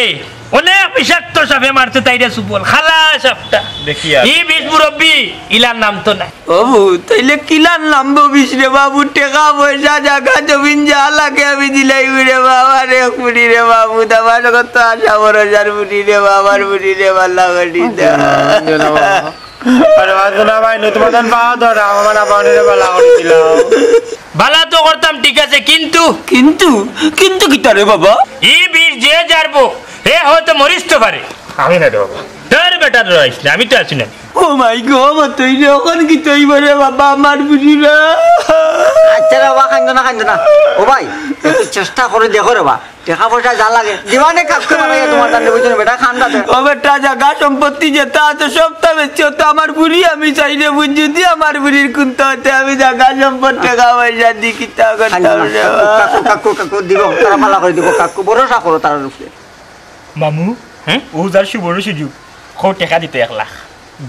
অনেক বিষাক্ত সাপে মারছে তাইরে সুবল, খালা সাপটা। দেখি আর। ই বিষ মুরব্বি, ইলার নাম তো নাই। ও বউ, তাইলে কিলার নাম বউ বিষ রে বাবু? টেকা পয়সা জাগা জমিন যা লাগে আমি দিলাই রে বাবা রে, কুড়ি রে বাবু, দাবার কত আশা ভরসার বুড়ি রে বাবার বুড়ি রে বাল্লা করি দা। আরে বাজু না ভাই, নতুন বাজান পাওয়া ধরা, আমার আপানিরে বালা করে দিলাম। বালা তো করতাম, ঠিক আছে, কিন্তু কিন্তু, কিন্তু কিতা রে বাবা? ই বিষ যে জারবো, হে হয়তো মরিস তো পারে। আমি না রে বাবা। তোর বেটা ডরাইস না, আমি তো আছি না। ও মাই গো, আমার তো এই অখন কিতা অইবো রে বাবা, আমার বুড়ি রে। আচ্ছা রে বাবা, কান্দো না, কান্দো না। ও ভাই, একটু চেষ্টা করে দেখো রে বাবা। টেকা পয়সা যা লাগে, দিবানে কাকু বানাইয়া তোমার দান্ডে বুঝছো না, বেটা খান্দা দে। ও বেটা, জাগা সম্পত্তি যেতা আছে সবতা বেচছি, তো আমার বুড়ি আমি চাই রে বুঝ, যদি আমার বুড়ির কুন্তা হতে আমি জাগা সম্পদ টেকা পয়সা দি কিতা করতাম রে বাবা। কাকু, কাকু, কাকু, দিব, তারা পালা করে দিব, কাকু, ভরসা করো তার উপরে। মামু, হ্যাঁ? ও যার সুবর্ণ সুযোগ, কও টেকা দিতে এক লাখ।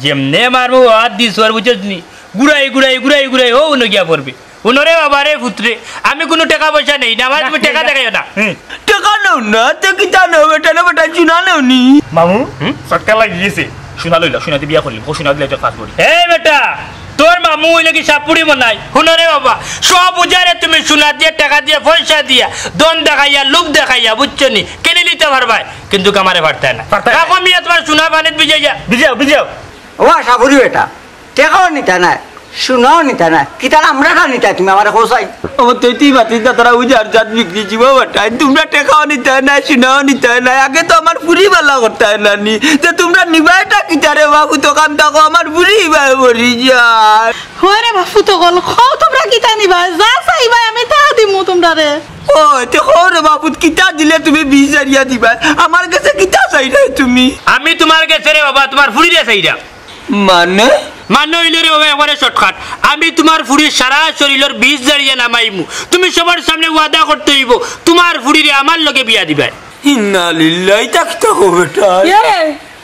যেমনে মারমু, ও হাত দিস, আর বুঝছস নি? ঘুরাই, ঘুরাই, ঘুরাই, ঘুরাই, ও উনো গিয়া পড়বে। উনরে বাবা রে, পুতরে, আমি কুনু টেকা পয়সা নেই না, আমার তুমি টেকা দেখাইও না। হুম। টেকা নেও না, তে কিতা নেও, বেটা না বেটা, চুনা নেও নি। মামু, হুম? সটকা লাগি গেছে। সোনা লইলা, সোনা দি বিয়া করিলিম। ও সোনা দিলে তো পাঁচ ভরি। এই বেটা, তোর মামু অইলে কি সাপুড়ি মনাই? হুনো রে বাবা, সব উজারে তুমি সোনা দিয়া, টেকা দিয়া, পয়সা দিয়া, ধন দেখাইয়া, লোভ দেখাইয়া, বুঝছো নি? কেনে নিতে পারবায়, কিন্তু আমারে পারতায় না। পারতায় না। রাখো মিয়া তোমার সোনা পানিত ভিজাইয়া। ভিজাও, ভিজাও। ও সাপুড়ি বেটা, টেকাও নিতা নায়, সোনাও নিতা নায়, কিতার আমরাটা নিতায় তুমি আমারে কও চাই? ও তুই তুই বাতিস না, তোরা উজার জাত বিক্রি জীব বেটা, তোমরা টেকাও নিতায় নায়, সোনাও নিতায় নায়, আগে তো আমার ফুরি বালা করতায় না নি, যে তোমরা নিবায়টা কিতারে বাবু, তো কাম থাকো আমার ফুরি বায় মরি যায়। হয় রে বাপু তো গল, কও তোমরা কিতা নিবায়, যা চাইবায় আমি তা দিমু তোমরারে। ও, তে কও রে বাপু, কিতা দিলে তুমি বিষ জারিয়া দিবায়? আমার গেছে কিতা চাইরায় তুমি? আমি তোমার গেছে রে বাবা, তোমার ফুরিরে চাইরাম। মানে? মানে অইলো রে বাবা, একবারে shortcut। আমি তোমার ফুরির সারা শরীলর বিষ জারিয়া নামাইমু। তুমি সবার সামনে ওয়াদা করতে অইবো, তোমার ফুরিরে আমার লগে বিয়া দিবায়। ইন্না লিল্লাহ, ইতা কিতা কও বেটা? এ,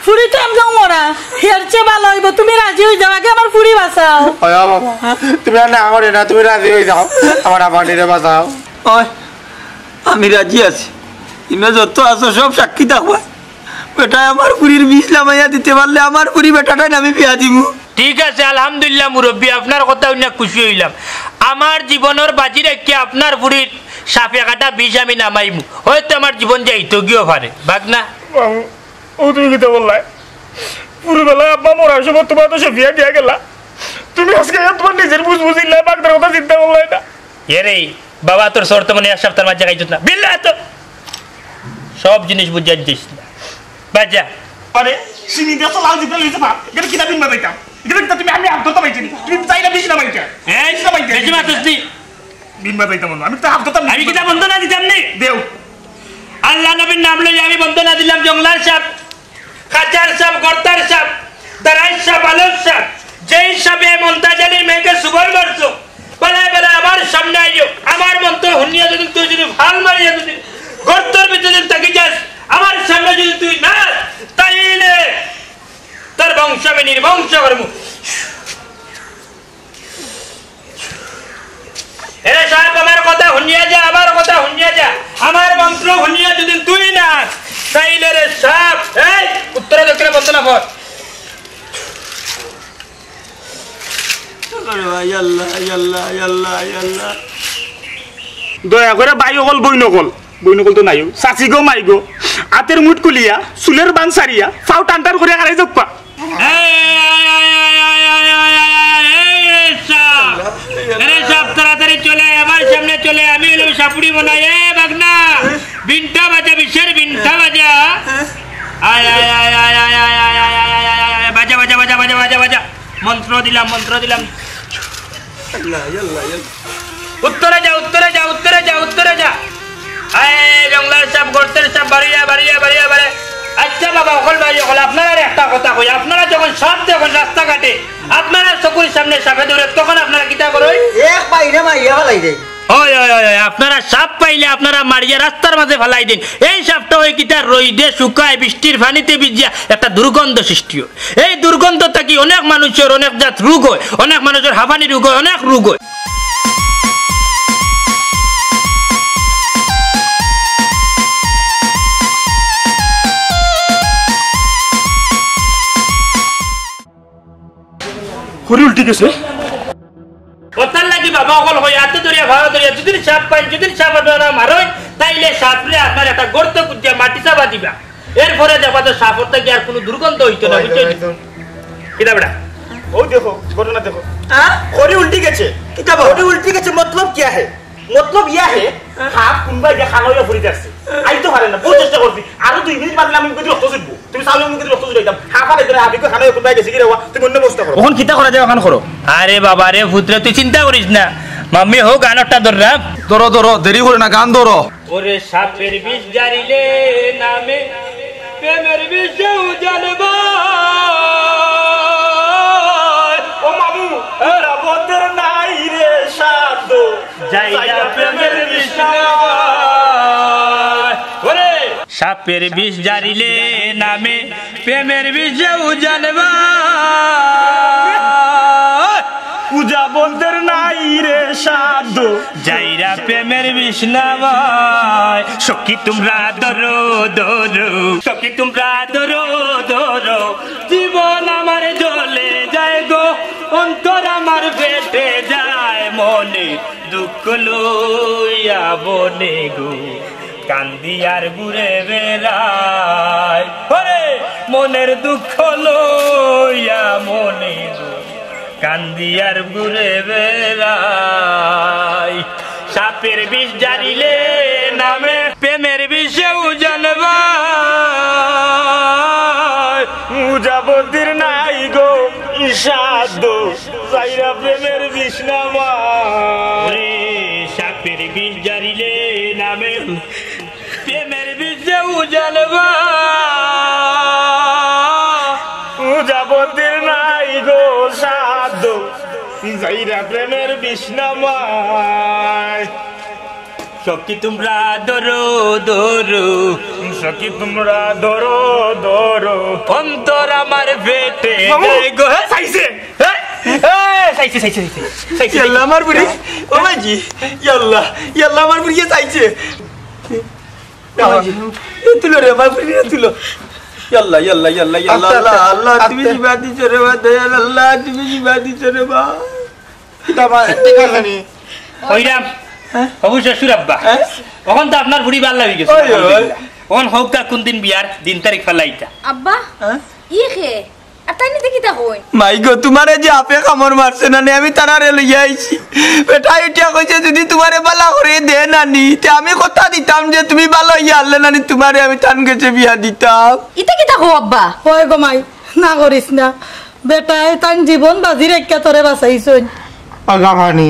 ফুরি তো একদম মরা, হেরচে ভালা অইবো, তুমি রাজি অই যাও, আগে আমার ফুরি বাঁচাও। ওই বাবা, তুমি আর না করে না, তুমি রাজি অই যাও, আমার আব্বারে বাঁচাও। ওই, আমি রাজি আছি, ইনো যত আছো সব সাক্ষী থাকবা। বেটায় আমার ফুরির বিষ লামাইয়া দিতে পারলে আমার ফুরি বেটাটারে আমি বিয়া দিমু। ঠিক আছে, আলহামদুলিল্লাহ মুরব্বি, আপনার কথা হুনিয়া খুশি অইলাম। আমার জীবনর বাজি রাখিয়া আপনার ফুরির সাপে কাটা বিষ আমি লামাইমু। হয়তো আমার জীবন যাইতো গিয়া পারে, বাগনা। মামু, ও তুমি কিতা বললায়? পুরুবেলায় আব্বা মরার সময় তুমার তো সফিয়া দিয়া গেলা। তুমি আজকে তোমার নিজের বুঝ বুঝিল্লায়, বাগনার কথা চিন্তা করলায় না। এরে বাবা, তোর সর তো মনে এক সপ্তাহর মাঝে খাইছত না। বিল্লা তো সব জিনিস বুঝিয়া দিস না। বাজা। আরে, সিনি দিয়া তো লাল জিপে লইছে বাপ। এখানে কিতা বিন বাজাইতাম? এখানে কিতা তুমি আমি আব্দুল তো পাইছি। তুমি চাইলে বিশ না পাইতা। এই, বিশ না পাইতা। বেশি মাতুস নি। বিন বাজাইতাম না। আমি তো আব্দুল তো আমি কিতা বন্দনা দিতাম নি? দেও। আল্লাহ নবীর নাম লইয়া আমি বন্দনা দিলাম জংলার সাপ। খাচার সাপ, গর্তার সাপ, দারাই সাপ, আলোর সাপ, যেই সাপে মন্তাজ আলীর মেয়েকে সুবল মারছো, বেলায় বেলায় আমার সামনে আইও। আমার মন্ত্র হুনিয়া যদি তুই যদি ফাল মারিয়া যদি গর্তর ভিতরে যদি তাকি যাস, আমার সামনে যদি তুই না, তাইলে তোর বংশ আমি নির্বংশ করমু। এরে সাপ, আমার কথা হুনিয়া যা, আমার কথা হুনিয়া যা। আমার মন্ত্র হুনিয়া যদি তুই না, তাইলে রে সাপ, এই, উত্তরে দক্ষিণে বন্দনা কর। আল্লাহ, আল্লাহ, আল্লাহ, আল্লাহ। দয়া করে ভাই অকল, বইন অকল, বইন অকল তো নাইও, চাচি গো, মাই গো, আতের মুঠ খুলিয়া, চুলের বান সারিয়া, ফাও টান টান করিয়া হারাই যাউক্কা। এই, এই, এই, এই, এই, এই, এই, এই, এই, এই, সাপ। আরে সাপ, তাড়াতাড়ি চলে আয়, আমার সামনে চলে আয়, আমি অইলাম সাপুড়ি মনা। এ বাগনা, বিনটা বাজা, বিশের বিনটা বাজা। আয়, আয়, আয়, আয়, বাজা, বাজা, বাজা। মন্ত্র দিলাম, মন্ত্র দিলাম। আল্লাহ, আল্লাহ, আল্লাহ। উত্তরে যা, উত্তরে যা, উত্তরে যা, উত্তরে যা। আয়, জংলার সাপ, গর্তের সাপ, বাড়িয়া, বাড়িয়া, বাড়িয়া, বাড়িয়া। আচ্ছা বাবা, অকল ভাই অকল, আপনারারে একটা কথা কই, আপনারা যখন সাপ দেখইন রাস্তাঘাটে, আপনারার চকুর সামনে সাপে দৌড়ে, তখন আপনারা কিতা করইন? এক বাইরে মারিয়া ফালাই দেয়। ওই, ওই, ওই, ওই, আপনারা সাপ পাইলে আপনারা মারিয়া রাস্তার মাঝে ফালাই দেইন। এই সাপটা অয় কিতা, রইদে শুকায়, বৃষ্টির পানিতে ভিজিয়া একটা দুর্গন্ধ সৃষ্টি অয়। এই দুর্গন্ধ থাকি অনেক মানুষর অনেক জাত রোগ অয়, অনেক মানুষর হাঁফানি রোগ অয়, অনেক রোগ অয়। ঘড়ি উল্টি গেছে। অতার লাগি বাবা অকল কই, আতে ধরিয়া, ভাড়া ধরিয়া, যদি সাপ পাইন, যদি সাপ আপনারা মারইন, তাইলে সাপরে আপনার একটা গর্ত খুঁজিয়া মাটি চাপা দিবা। এরপরে দেখবা তো সাপর থাকি আর কোনো দুর্গন্ধ অইতো না, বুঝছো? কিতা বেটা? ও দেখো, ঘটনা দেখো। হ্যাঁ? ঘড়ি উল্টি গেছে। কিতা বাবা? ঘড়ি উল্টি গেছে, মতলব কিয়া হে? মতলব ইয়া হে, হ্যাঁ। সাপ কোনবায় গিয়া খানা অইয়া পড়ি যাচ্ছে। আইতো পারে না, বহুত চেষ্টা করছি। আরো দুই মিনিট মারলে আমি মুখে রক্ত ছুটবো। তুমি চাউলের মুখে রক্ত ছুটাইতাম। সাপ আর এখানে হাবি করে খানা অইয়া কোনবায় গেছে কি রে ওয়া? তুমি অন্য ব্যবস্থা করো। অখন কিতা করা যায়, অখান করো। আরে বাবা রে, পুত্রে, তুই চিন্তা করিস না। মাম্মি, হো গানটা ধররাম। ধরো, ধরো, দেরি করে না, গান ধরো। ওরে সাপের বিষ জারিলে নামে প্রেমের বিষে উজান বায়। ও মামু, হ্যাঁ। বন্ধের নাই রে সাধ্য। যাইরা প্রেমের বিষ নামায়। ওরে! সাপের বিষ জারিলে নামে প্রেমের বিষে উজান বায়। উজা বন্ধের নাই রে সাধ্য। যাইরা প্রেমের বিষ নামায়। সখী তুমরা ধরো, ধরো। সখী তুমরা ধরো, ধরো। জীবন আমার জ্বলে যায় গো, অন্তর আমার ফেটে যায় মনে। দুঃখ লইয়া বনে গো কান্দি আর ঘুরে বেড়াই। ওরে মনের দুঃখ লইয়া মনে গো কান্দি আর ঘুরে বেড়াই। সাপের বিষ জারিলে নামে প্রেমের বিষে উজান বায়। উজা বন্দির নাই গো সাধ্য। যাইরা প্রেমের বিষ নামায়। ওরে সাপের বিষ জারিলে নামে প্রেমের বিষে উজান বায়। উজা বন্দির নাই গো সাধ্য। যাইরা প্রেমের বিষ নামায়। সখী তোমরা ধরো, ধরো, সখী তোমরা ধরো, ধরো, অন্তর আমার ফেটে মামু, যায় গো। চাইছে। হ্যাঁ? এ, চাইছে, চাইছে, চাইছে, চাইছে। ইয়াল্লা, আমার বুড়ি। ও মাইজি, ইয়াল্লা, ইয়াল্লা, আমার বুড়িয়ে চাইছে। ও মাইজি, এ তুলো রে, আমার বুড়ি রে, তুলো। ইয়াল্লা, ইয়াল্লা, ইয়াল্লা, ইয়াল্লা, আস্তে, আল্লাহ, আস্তে, আল্লাহ, তুমি আস্তে। জিবা দিছো রে বা, দয়াল আল্লাহ, তুমি জিবা দিছো রে বা। কিতা বা, ঠিক আছে নি? ওইরাম, হ্যাঁ? অবু শ্বশুর আব্বা। হ্যাঁ? অখন তো আপনার বুড়ি বালা অইগেছে, ওই, ওই। আলহামদুলিল্লাহ। অখন হউক তা কুনদিন বিয়ার দিন তারিখ ফালাইতা। আব্বা, হ্যাঁ? ই খে, আর তাইন ইতা কিতা কইন? মাই গো, তুমারে যে আপে কামড় মারছে না নি, আমি তারারে লইয়া আইছি। বেটায় উঠিয়া কইছে, যুদি তুমারে বালা করি দে না নি, তে আমি কথা দিতাম যে তুমি বালা অইয়া আইলে না নি, তুমারে আমি তান গেছে বিয়া দিতাম। ইতা কিতা কও আব্বা? ওই গো মাই, না করিস না। বেটায় তান জীবন বাজি রাখিয়া তোরে বাঁচাইছইন। আল্লাহ খানি,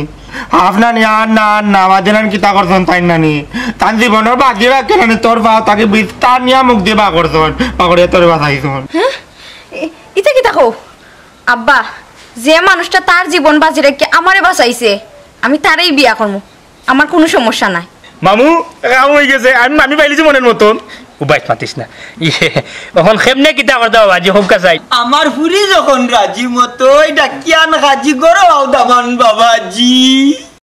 আপনার নি আর না, আর না, বাদে নান কিতা করছইন তাইন নানি? তান জীবনর বাজি রাখিয়া নানি তোর পাও থাকি বিষ টানিয়া মুখ দিয়া বার করছইন, বার করিয়া তোরে বাঁচাইছইন। হ্যাঁ? ই-, ইতা কিতা কও? আব্বা, যে মানুষটা তার জীবন বাজি রাখিয়া আমারে বাঁচাইছে, আমি তারেই বিয়া করমু। আমার কুনু সমস্যা নাই। মামু, কাম অইগেছে, আমি, আমি পাইলিছি মনের মতন। উবাইস মাতিস না। ইয়ে, অখন খেমনে কিতা করতা বাবাজি, হউক্কা চাই। আমার ফুরি যখন রাজি মতই, ডাকিয়ান হাজি গরো আও দামান বাবাজি।